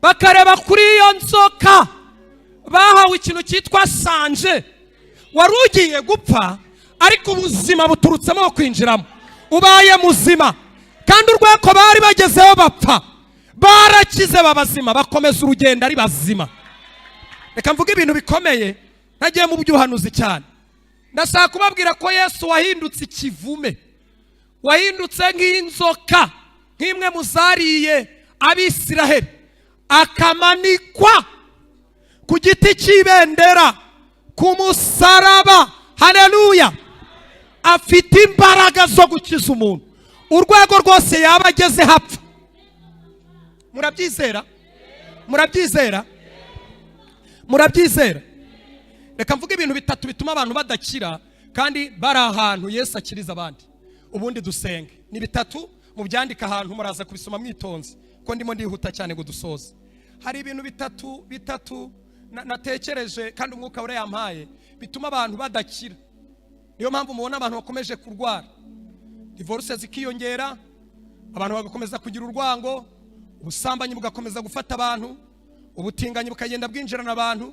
bakareba kuri iyo nzoka, bahawe ikintu cyitwa change. Wari ugiye gupfa, ariko ubuzima buturutsemo kwinjiramo, ubaye muzima. Kandi urwego bari bagezeho bapfa, barakize, babazima, bakomeza urugendo ari bazima. Reka mvuge ibintu bikomeye ntagiye mu by'ubuhanuzi cyane. Ndashaka kubabwira ko Yesu wahindutse ikivume, wahindutse nk'inzoka, nk'imwe mu zariye Abisiraheli, akamanikwa ku giti cy'ibendera, ku musaraba, haleluya, afite imbaraga zo gukiza umuntu urwego rwose yaba ageze hapfa. Murabyizera? Murabyizera? Murabyizera? Reka mvuge ibintu bitatu bituma abantu badakira kandi bari ahantu Yesu akiriza abandi, ubundi dusenge. Ni bitatu, mubyandika ahantu, muraza kubisoma mwitonze ko ndimo ndihuta cyane ngo dusoze. Hari ibintu bitatu natekereje kandi Umwuka Wera yampaye bituma abantu badakira. Niyo mpamvu mubona abantu bakomeje kurwara, divorce zikiyongera, abantu bagakomeza kugira urwango, ubusambanyi bugakomeza gufata abantu, ubutinganyi bukagenda bwinjirana abantu,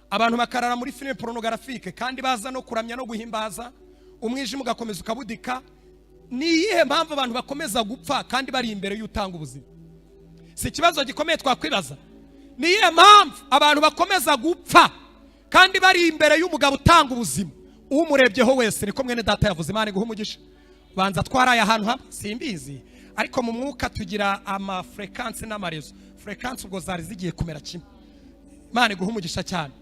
abantu bakarara muri filime pornographique kandi baza no kuramya no guhimbaza, umwijima ugakomeza ukabudika. Ni iyihe mpamvu abantu bakomeza gupfa kandi bari imbere y'utanga ubuzima? Si ikibazo gikomeye twakwibaza? Ni iyihe mpamvu abantu bakomeza gupfa kandi bari imbere y'umugabo utanga ubuzima, umurebyeho wese? Niko mwene data yavuze. Imana iguha umugisha. Banza twaraye ahantu hamwe, simbizi, ariko mu mwuka tugira amafréquences n'amaréseaux. Fréquences ubwo zari zigiye kumera kimwe. Imana iguha umugisha cyane.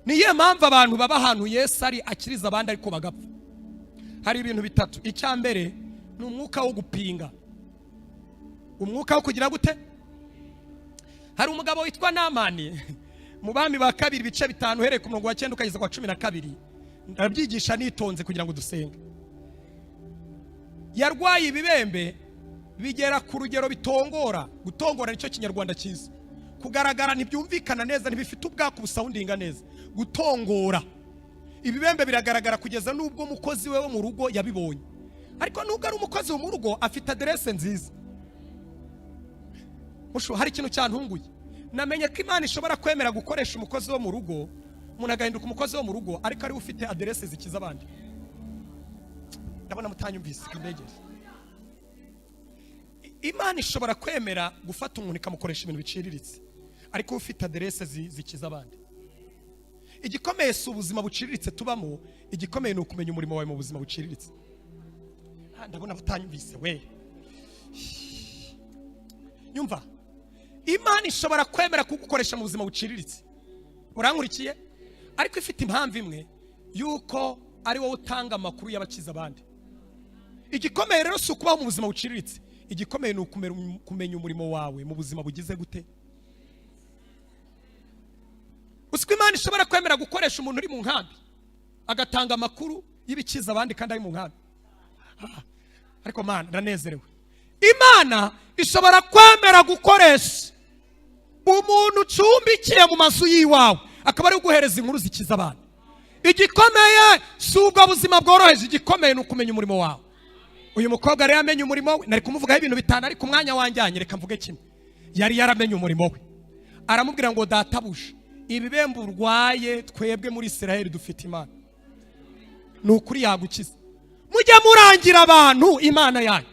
Ni iyihe mpamvu abantu baba ahantu Yesu ari akiriza abandi ariko bagapfa? Hari ibintu bitatu. Icya mbere ni umwuka wo gupinga. Umwuka wo kugira gute? Hari umugabo witwa Namani mu Bami ba Kabiri ibice 5, uhereye ku murongo wa 9 ukageza ku wa 12. Ndabyigisha nitonze kugira ngo dusenge. Yarwaye ibibembe bigera ku rugero bitongora. Gutongora nicyo Kinyarwanda cyiza. Kugaragara ntibyumvikana neza, ntibifite ubwako busoundinga neza. Gutongora, ibibembe biragaragara kugeza n'ubwo umukozi we wo mu rugo yabibonye. Ariko nubwo ari umukozi wo mu rugo, afite aderese nziza. Mushu, hari ikintu cyantunguye. Namenye ko Imana ishobora kwemera gukoresha umukozi wo mu rugo, umuntu agahinduka umukozi wo mu rugo, ariko ariwe ufite aderese zikiza abandi. Ndabona mutanyumvise, kambegere. Imana ishobora kwemera gufata umuntu ikamukoresha ibintu biciriritse, ariko ufite aderese zikiza abandi. Igikomeye si ubuzima buciriritse tubamo, igikomeye ni ukumenya umurimo wawe mu buzima buciriritse. Ndabona batanyumvise we. Nyumva, Imana ishobora kwemera kugukoresha mu buzima buciriritse, urankurikiye, ariko ifite impamvu imwe yuko ari wowe utanga amakuru y'abakiza abandi. Igikomeye rero si ukubaho mu buzima buciriritse, igikomeye ni kumenya umurimo wawe mu buzima bugize gute. Uzi ko Imana ishobora kwemera gukoresha umuntu uri mu nkambi, agatanga amakuru y'ibikiza abandi kandi ari mu nkambi? Ariko Mana, ndanezerewe. Imana ishobora kwemera gukoresha umuntu ucumbikiye mu mazu y'iwawe, akaba ari guhereza inkuru zikiza abantu. Igikomeye si ubwo buzima bworoheje, igikomeye ni ukumenya umurimo wawe. Uyu mukobwa rero yamenye umurimo we. Nari kumuvugaho ibintu bitanu, ariko umwanya wanjyanye, reka mvuge kimwe. Yari yaramenye umurimo we. Aramubwira ngo: "Databuja, ibibembe urwaye, twebwe muri Israheli dufite Imana." Ni ukuri yagukiza. Mujye murangira abantu Imana yanyu.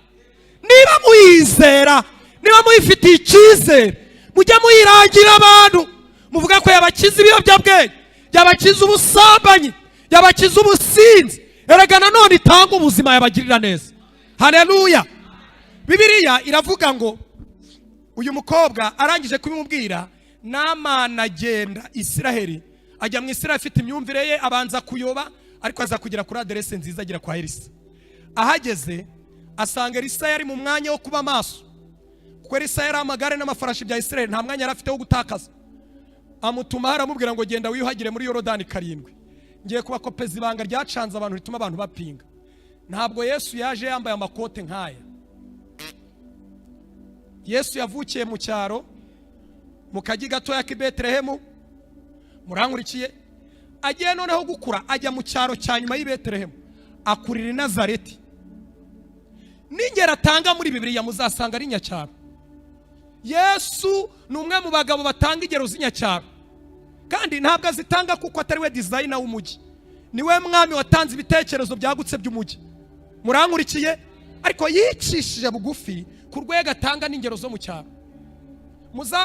Niba muyizera, niba muyifitiye icyizere, mujye muyirangira abantu, muvuga ko yabakiza ibiyobyabwenge, yabakiza ubusambanyi, yabakiza ubusinzi. Erega nanone itanga ubuzima, yabagirira neza. Haleluya! Bibiliya iravuga ngo uyu mukobwa arangije kubimubwira, Namani agenda Isiraheli, ajya mu Isiraheli afite imyumvire ye, abanza kuyoba, ariko aza kugera kuri aderese nziza, agera kwa Elisa. Ahageze asanga Elisa yari mu mwanya wo kuba maso, kuko Elisa yari amagare n'amafarashi bya Isiraheli, nta mwanya yari afite wo gutakaza. Amutuma, aramubwira ngo: "Genda wiyuhagire muri Yorodani karindwi." Ngiye kubakopeza ibanga ryacanze abantu, rituma abantu bapinga. Ntabwo Yesu yaje yambaye amakote nk'aya. Yesu yavukiye mu cyaro, mu kagi gatoya k'i Betelehemu. Murankurikiye? Agiye noneho gukura, ajya mu cyaro cya nyuma y'i Betelehemu, akurira i Nazareti. N'ingero atanga muri Bibiliya muzasanga ari nyacyaro. Yesu ni umwe mu bagabo batanga ingero z'inyacyaro, kandi ntabwo azitanga kuko atari we designer w'umujyi. Ni we mwami watanze ibitekerezo byagutse by'umujyi. Murankurikiye? Ariko yicishije bugufi ku rwego atanga n'ingero zo mu cyaro.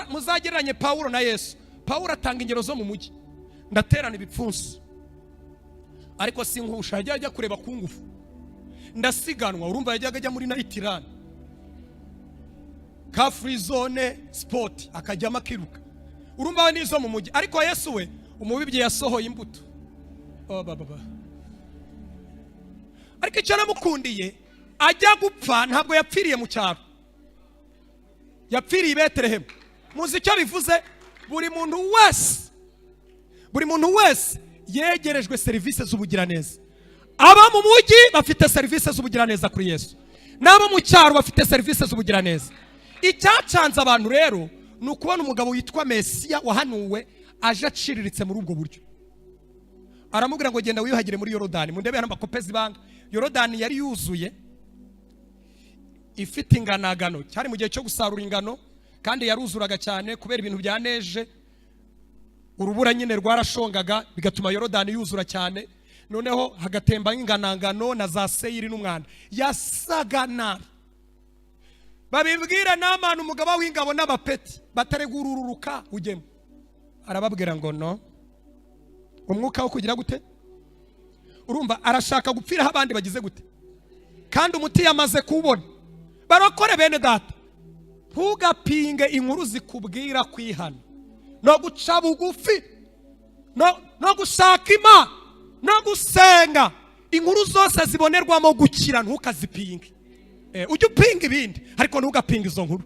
Muzagereranye Pawulo na Yesu. Pawulo atanga ingero zo mu mujyi: "Ndaterana ibipfunsi ariko si nkusha." Yajya ajya kureba ku ngufu. "Ndasiganwa." Urumva yajyaga ajya muri night run, ka free zone sport, akajyamo akiruka. Urumva we n'izo mu mujyi. Ariko Yesu we, umubibyi yasohoye imbuto. Oh, ba, ba, ba. Ariko icyo namukundiye, ajya gupfa ntabwo yapfiriye mu cyaro, yapfiriye i Betelehemu. Muzi icyo bivuze? Buri muntu wese, buri muntu wese yegerejwe serivisi z'ubugiraneza. Abo mu mujyi bafite serivisi z'ubugiraneza kuri Yesu, n'abo mu cyaro bafite serivisi z'ubugiraneza. Icyacanze abantu rero ni ukubona umugabo witwa Mesiya wahanuwe aje aciriritse muri ubwo buryo. Aramubwira ngo: "Genda wiyuhagire muri Yorodani." Mundebe hano mbakopeza ibanga. Yorodani yari yuzuye, ifite inganagano. Cyari mu gihe cyo gusarura ingano, kandi yaruzuraga cyane kubera ibintu bya neige. Urubura nyine rwarashongaga, bigatuma Yorodani yuzura cyane, noneho hagatemba nk'inganangano na za seyiri n'umwanda. Yasaga nabi. Babibwira Namani, umugaba w'ingabo n'abapeti bataregururuka ujyemo. Arababwira ngo: "No umwuka wo kugira gute?" Urumva arashaka gupfiraho abandi bagize gute, kandi umuti yamaze kuwubona. Barokore bene data, ntugapinge inkuru zikubwira kwihana no guca bugufi no gushaka Imana no gusenga. Inkuru zose zibonerwamo gukira ntukazipinge. Ujye upinga ibindi, ariko ntugapinge izo nkuru.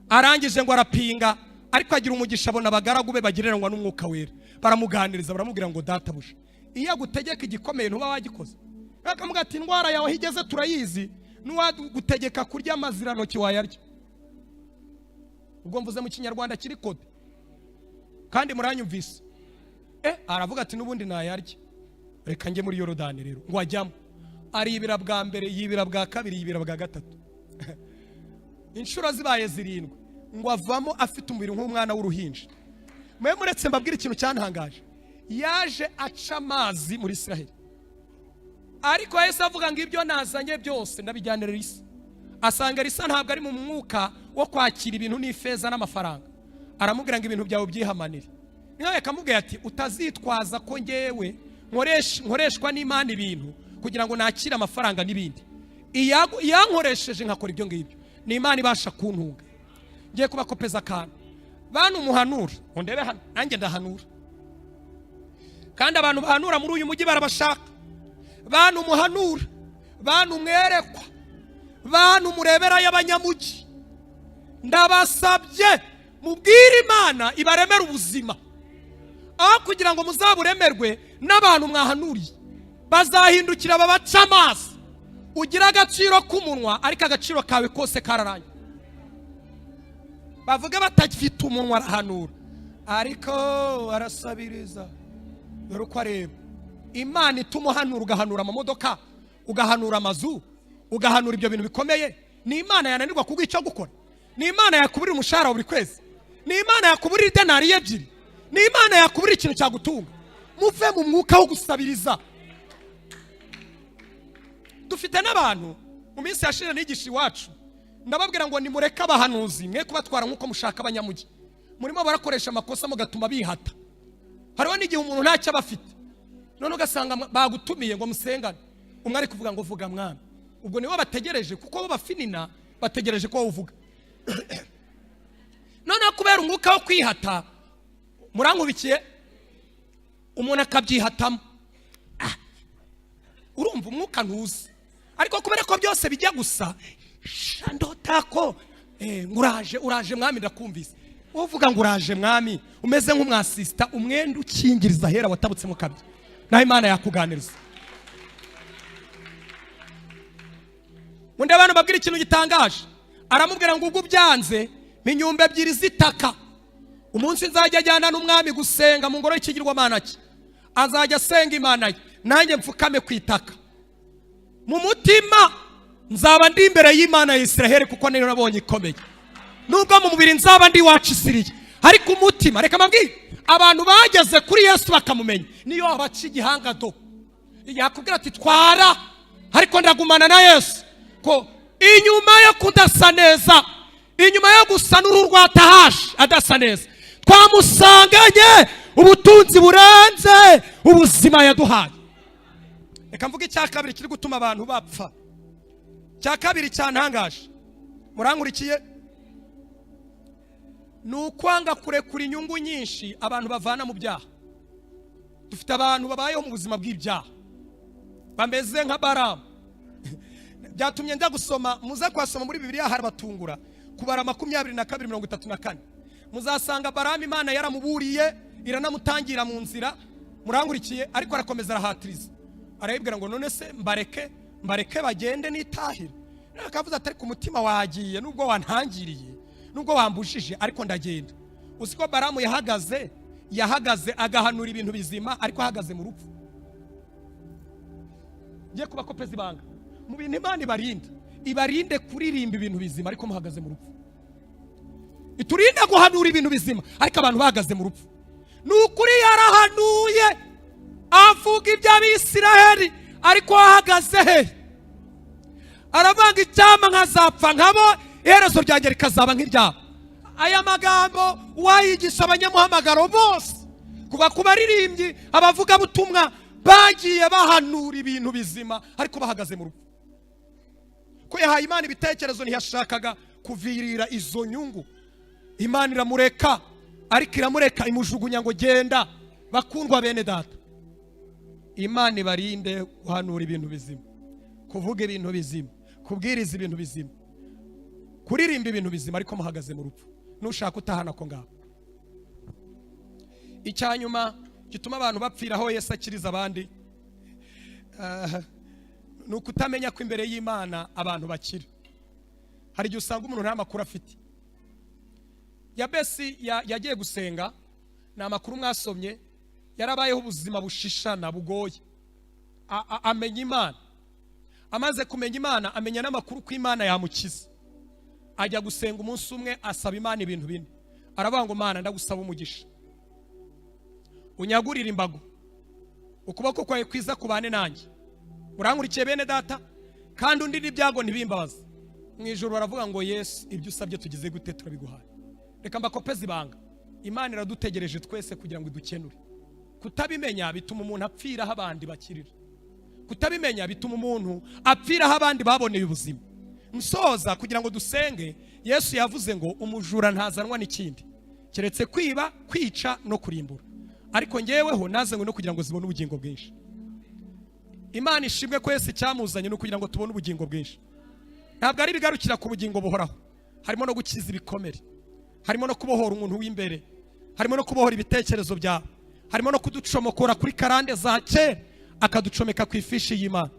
Arangije ngo arapinga, ariko agira umugisha, abona abagaragu be bagereranywa n'Umwuka Wera, baramuganiriza, baramubwira ngo: "Databuja, iyo agutegeka igikomeye ntuba wagikoze?" Akamubwira ati: "Indwara yawe aho igeze turayizi, n'uwagutegeka kurya amazirantoki wayarya." Ubwo mvuze mu Kinyarwanda kiri codé kandi muranyumvise. Aravuga ati: "N'ubundi nayarya, reka njye muri Yorodani." Rero ngo ajyamo, aribira bwa mbere, yibira bwa kabiri, yibira bwa gatatu, inshuro zibaye zirindwi, ngo avamo afite umubiri nk'umwana w'uruhinja. Mwe muretse mbabwire ikintu cyantangaje. Yaje aca amazi muri Israheli, ariko yahise avuga ngo: "Ibyo nazanye byose ndabijyanira Elisa." Asanga Elisa ntabwo ari mu mwuka wo kwakira ibintu n'ifeza n'amafaranga. Aramubwira ngo: "Ibintu byawe byihamanire." Niyo yakamubwira ati: "Utazitwaza ko ngewe nkoreshwa n'Imana ibintu kugira ngo nakire amafaranga n'ibindi. Iyankoresheje nkakora ibyo ngibyo ni Imana ibasha kuntunga." Ngiye kubakopeza akantu. Bantu umuhanura, undebe hano, nanjye ndahanura, kandi abantu bahanura muri uyu mujyi barabashaka. Bantu muhanura, bantu mwerekwa, bantu murebera y'abanyamujyi, ndabasabye mubwire Imana ibaremere ubuzima, aho kugira ngo muzaburemerwe n'abantu mwahanuriye. Bazahindukira babaca amazi. Ugira agaciro k'umunwa, ariko agaciro kawe kose kararangiye. Bavuge batagifite umunwa, arahanura ariko arasabiriza. Dore uko areba. Imana ituma uhanura, ugahanura amamodoka, ugahanura amazu, ugahanura ibyo bintu bikomeye, ni Imana yananirwa kuguha icyo gukora? Ni Imana yakuburira umushahara wa buri kwezi? Ni Imana yakuburira idenariyo 2? Ni Imana yakuburira ikintu cyagutunga? Muve mu mwuka wo gusabiriza. Dufite n'abantu mu minsi yashize nigisha iwacu, ndababwira ngo nimureke abahanuzi, mwe kubatwara nk'uko mushaka. Abanyamujyi murimo barakoresha amakosa, mugatuma bihata. Hariho n'igihe umuntu ntacyo aba afite, none ugasanga bagutumiye ngo musengane, umwe ari kuvuga ngo "Vuga mwami." Ubwo nibo bategereje, kuko bo bafinina bategereje ko wowe uvuga. Noneho kubera umwuka wo kwihata, murankubikiye, umuntu akabyihatamo. Urumva umwuka ntuzi, ariko kubera ko byose bijya gusa, ndota ko ngo uraje, uraje mwami, ndakumvise. Wowe uvuga ngo "Uraje mwami," umeze nk'umwasisita, umwenda ukingiriza ahera watabutsemo kabiri, naho Imana yakuganiriza. Undi abantu babwira ikintu gitangaje, aramubwira ngo ubwo ubyanze, inyumba ebyiri z'itaka, umunsi nzajya ajyana n'umwami gusenga mu ngoro y'ikigirwamana cye, azajya asenga Imana ye, nanjye mfukame ku itaka. Mu mutima nzaba ndi imbere y'Imana ya Israheli, kuko niyo nabonye ikomeye, nubwo mu mubiri nzaba ndi iwacu Isiriya, ariko umutima. Reka mbabwire, abantu bageze kuri Yesu bakamumenya, niyo wabaca igihanga do, yakubwira ati "Twara, ariko ndagumana na Yesu," ko inyuma yo kudasa neza, inyuma yo gusa n'uruhu rwa tahashi adasa neza, twamusanganye ubutunzi burenze ubuzima yaduhaye. Reka mvuge icya kabiri kiri gutuma abantu bapfa. Icya kabiri cyantangaje, murankurikiye, ni ukwanga kurekura inyungu nyinshi abantu bavana mu byaha. Dufite abantu babayeho mu buzima bw'ibyaha, bameze nka Baramu. Byatumye njya gusoma, muze kuhasoma muri Bibiliya harabatungura. Kubara 22:34, muzasanga Baramu Imana yaramuburiye, iranamutangira mu nzira, murangurikiye, ariko arakomeza arahatiriza, arayibwira ngo "None se mbareke, mbareke bagende nitahire?" Akavuze ati "Ariko umutima wagiye, nubwo wantangiriye, nubwo wambujije, ariko ndagenda." Uzi ko Baramu yahagaze agahanura ibintu bizima, ariko ahagaze mu rupfu? Ngiye kubakopeza ibanga mu bintu Imana ibarinda: ibarinde kuririmba ibintu bizima ariko muhagaze mu rupfu, iturinde guhanura ibintu bizima ariko abantu bahagaze mu rupfu. Ni ukuri, yarahanuye, avuga iby'Abisiraheli, ariko ahagaze he? Aravanga "Icyampa nkazapfa nkabo, iherezo ryanjye rikazaba nk'iryabo." Aya magambo wayigisha abanyamuhamagaro bose, kuva ku baririmbyi, abavugabutumwa bagiye bahanura ibintu bizima ariko bahagaze mu rupfu, ko yahaye Imana ibitekerezo, ntiyashakaga kuvirira izo nyungu. Imana iramureka, ariko iramureka imujugunya ngo "Genda." Bakundwa bene data, Imana ibarinde guhanura ibintu bizima, kuvuga ibintu bizima, kubwiriza ibintu bizima, kuririmba ibintu bizima, ariko muhagaze mu rupfu. Nushaka utahana ko ngaho. Icya nyuma gituma abantu bapfira aho Yesu akiriza abandi ni ukutamenya ko imbere y'Imana abantu bakira. Hari igihe usanga umuntu nta makuru afite. Yabesi yagiye gusenga, ni amakuru mwasomye, yarabayeho ubuzima bushishana bugoye. Amenya Imana. Amaze kumenya Imana, amenya n'amakuru ko Imana yamukiza. Ajya gusenga umunsi umwe, asaba Imana ibintu bine. Aravuga ngo "Mana, ndagusaba umugisha, unyagurire imbago, ukuboko kwawe kwiza kubane nanjye." Murankurikiye bene data? "Kandi undi n'ibyago ntibimbabaze." Mu ijoro baravuga ngo "Yesu, ibyo usabye tugize gute? Turabiguhaye." Reka mbakopeze ibanga: Imana iradutegereje twese kugira ngo idukenure. Kutabimenya bituma umuntu apfira aho abandi bakirira. Kutabimenya bituma umuntu apfira aho abandi baboneye ubuzima. Nsoza kugira ngo dusenge, Yesu yavuze ngo umujura ntazanwa n'ikindi keretse kwiba, kwica no kurimbura, ariko ngeweho nazanywe no kugira ngo zibone ubugingo bwinshi. Imana ishimwe ko Yesu icyamuzanye ni ukugira ngo tubone ubugingo bwinshi. Ntabwo ari ibigarukira ku bugingo buhoraho, harimo no gukiza ibikomere, harimo no kubohora umuntu w'imbere, harimo no kubohora ibitekerezo byawe, harimo no kuducomokora kuri karande za kera, akaducomeka ku ifishi y'Imana.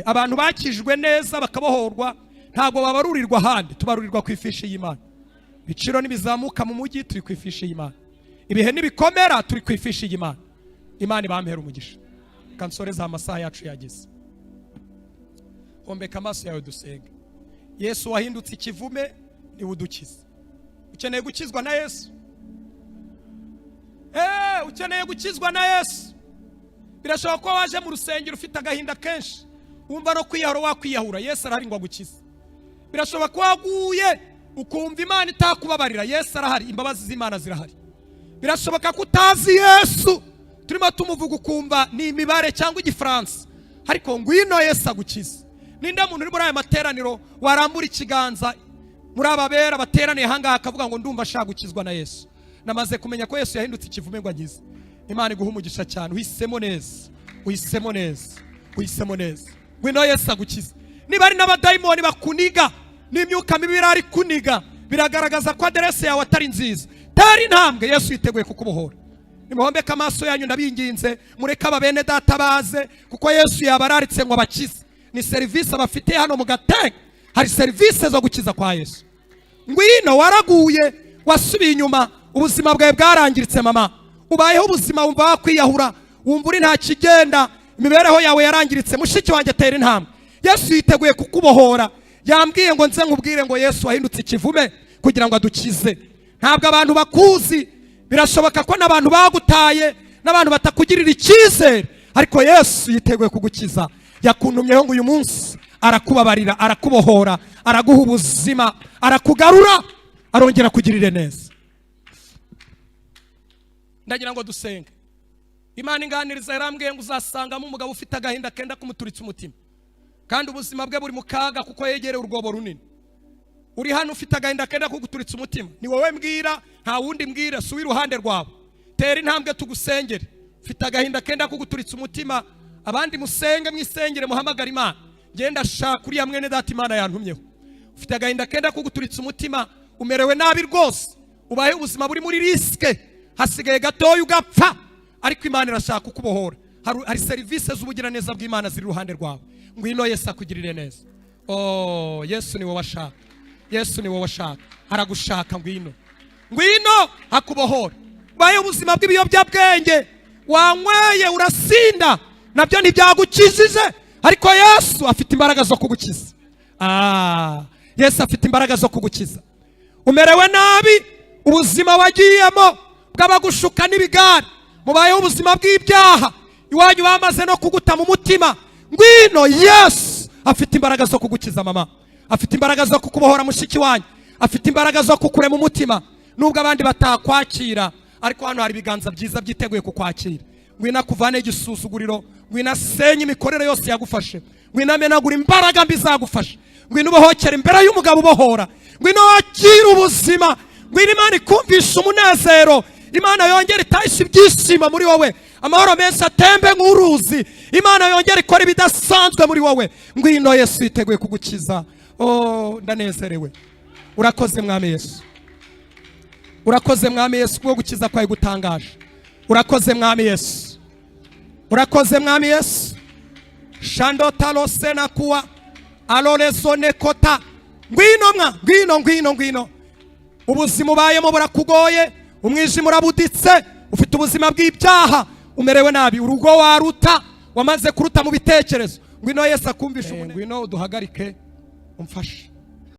Abantu bakijwe neza bakabohorwa ntabwo babarurirwa ahandi, tubarurirwa ku ifishi y'Imana. Ibiciro nibizamuka mu mujyi, turi ku ifishi y'Imana. Ibihe nibikomera, turi ku ifishi y'Imana. Imana ibampera umugisha. Kansoreza, amasaha yacu yageze. Hombeka amaso yawe dusenge. Yesu wahindutse ikivume niwe udukiza. Ukeneye gukizwa na Yesu? Ukeneye gukizwa na Yesu? Birashoboka ko waje mu rusengero ufite agahinda kenshi. Wumva no kwiyahura wakwiyahura, Yesu arahari ngo agukize. Birashoboka ko waguye ukumva Imana itakubabarira, Yesu arahari, imbabazi z'Imana zirahari. Birashoboka ko utazi Yesu, turimo tumuvuga ukumva ni imibare cyangwa Igifaransa, ariko ngwino Yesu agukize. Ninde muntu uri muri aya materaniro warambura ikiganza muri aba bera bateraniye ahangaha akavuga ngo: "Ndumva ashaka gukizwa na Yesu, namaze kumenya ko Yesu yahindutse ikivume ngo ankize"? Imana iguha umugisha cyane, uhisemo neza, uhisemo neza, uhisemo neza. Ngwino Yesu agukize. Niba ari n'abadayimoni bakuniga n'imyuka mibi irari kuniga, biragaragaza ko aderese yawe atari nziza. Tera intambwe, Yesu yiteguye kukubohora. Nimuhombeke amaso yanyu, ndabinginze, mureke aba bene data baze, kuko Yesu yabararitse ngo abakize. Ni serivisi abafite hano mu Gatenga, hari serivisi zo gukiza kwa Yesu. Ngwino. Waraguye, wasubiye inyuma, ubuzima bwawe bwarangiritse. Mama, ubayeho ubuzima wumva wakwiyahura, wumva uri nta kigenda, imibereho yawe yarangiritse. Mushiki wanjye, tera intambwe, Yesu yiteguye kukubohora. Yambwiye ngo nze nkubwire ngo Yesu wahindutse ikivume kugira ngo adukize. Ntabwo abantu bakuzi, birashoboka ko n'abantu bagutaye, n'abantu batakugirira icyizere, ariko Yesu yiteguye kugukiza. Yakuntumyeho ngo uyu munsi arakubabarira, arakubohora, araguha ubuzima, arakugarura, arongera kugirire neza. Ndagira ngo dusenge. Imana inganiriza, yarambwiye ngo uzasangamo umugabo ufite agahinda kenda kumuturitsa umutima, kandi ubuzima bwe buri mu kaga kuko yegereye urwobo runini. Uri hano ufite agahinda kenda kuguturitsa umutima, ni wowe mbwira, nta wundi mbwira, si uw'iruhande rwawe. Tera intambwe tugusengere. Ufite agahinda kenda kuguturitsa umutima, abandi musenge, mwisengere, muhamagare Imana. Ngenda shaka uriya mwene data Imana yantumyeho. Ufite agahinda kenda kuguturitsa umutima, umerewe nabi rwose, ubaye ubuzima buri muri risk, hasigaye gatoya ugapfa, ariko Imana irashaka kukubohora. Hari serivisi z'ubugiraneza bw'Imana ziri iruhande rwawe. Ngwino Yesu akugirire neza. Oh, Yesu ni wowe ashaka, Yesu ni wowe ashaka, aragushaka. Ngwino, ngwino akubohora. Ubaye ubuzima bw'ibiyobyabwenge, wanyweye urasinda, nabyo ntibyagukijije, ariko Yesu afite imbaraga zo kugukiza. Ah, Yesu afite imbaraga zo kugukiza. Umerewe nabi, ubuzima wagiyemo bw'abagushuka n'ibigare, mubayeho ubuzima bw'ibyaha, iwanyu bamaze no kuguta mu mutima, ngwino, Yesu afite imbaraga zo kugukiza. Mama, afite imbaraga zo kukubohora. Mushiki wanyu, afite imbaraga zo kukurema umutima. Nubwo abandi batakwakira, ariko hano hari ibiganza byiza byiteguye kukwakira. Ngwino akuvane igisuzuguriro, ngwino asenye imikorere yose yagufashe, ngwino amenagura imbaraga mbi zagufashe, ngwino ubohokere imbere y'umugabo ubohora, ngwino wakire ubuzima, ngwino Imana ikumvisha umunezero, Imana yongere itashye ibyishimo muri wowe, amahoro menshi atembe nk'uruzi, Imana yongere ikora ibidasanzwe muri wowe. Ngwino, Yesu yiteguye kugukiza. Oh, ndanezerewe. Urakoze Mwami Yesu, urakoze Mwami Yesu kubwo gukiza kwawe gutangaje. Urakoze Mwami Yesu, urakoze Mwami Yesu. Shandotalose kuwa alolezone kota. Ngwino mwa, ngwino, ngwino, ngwino. Ubuzima ubayemo burakugoye, umwijima urabuditse, ufite ubuzima bw'ibyaha, umerewe nabi, urugo waruta, wamaze kuruta mu bitekerezo. Ngwino Yesu akumvisha. Ngwino uduhagarike, umfashe.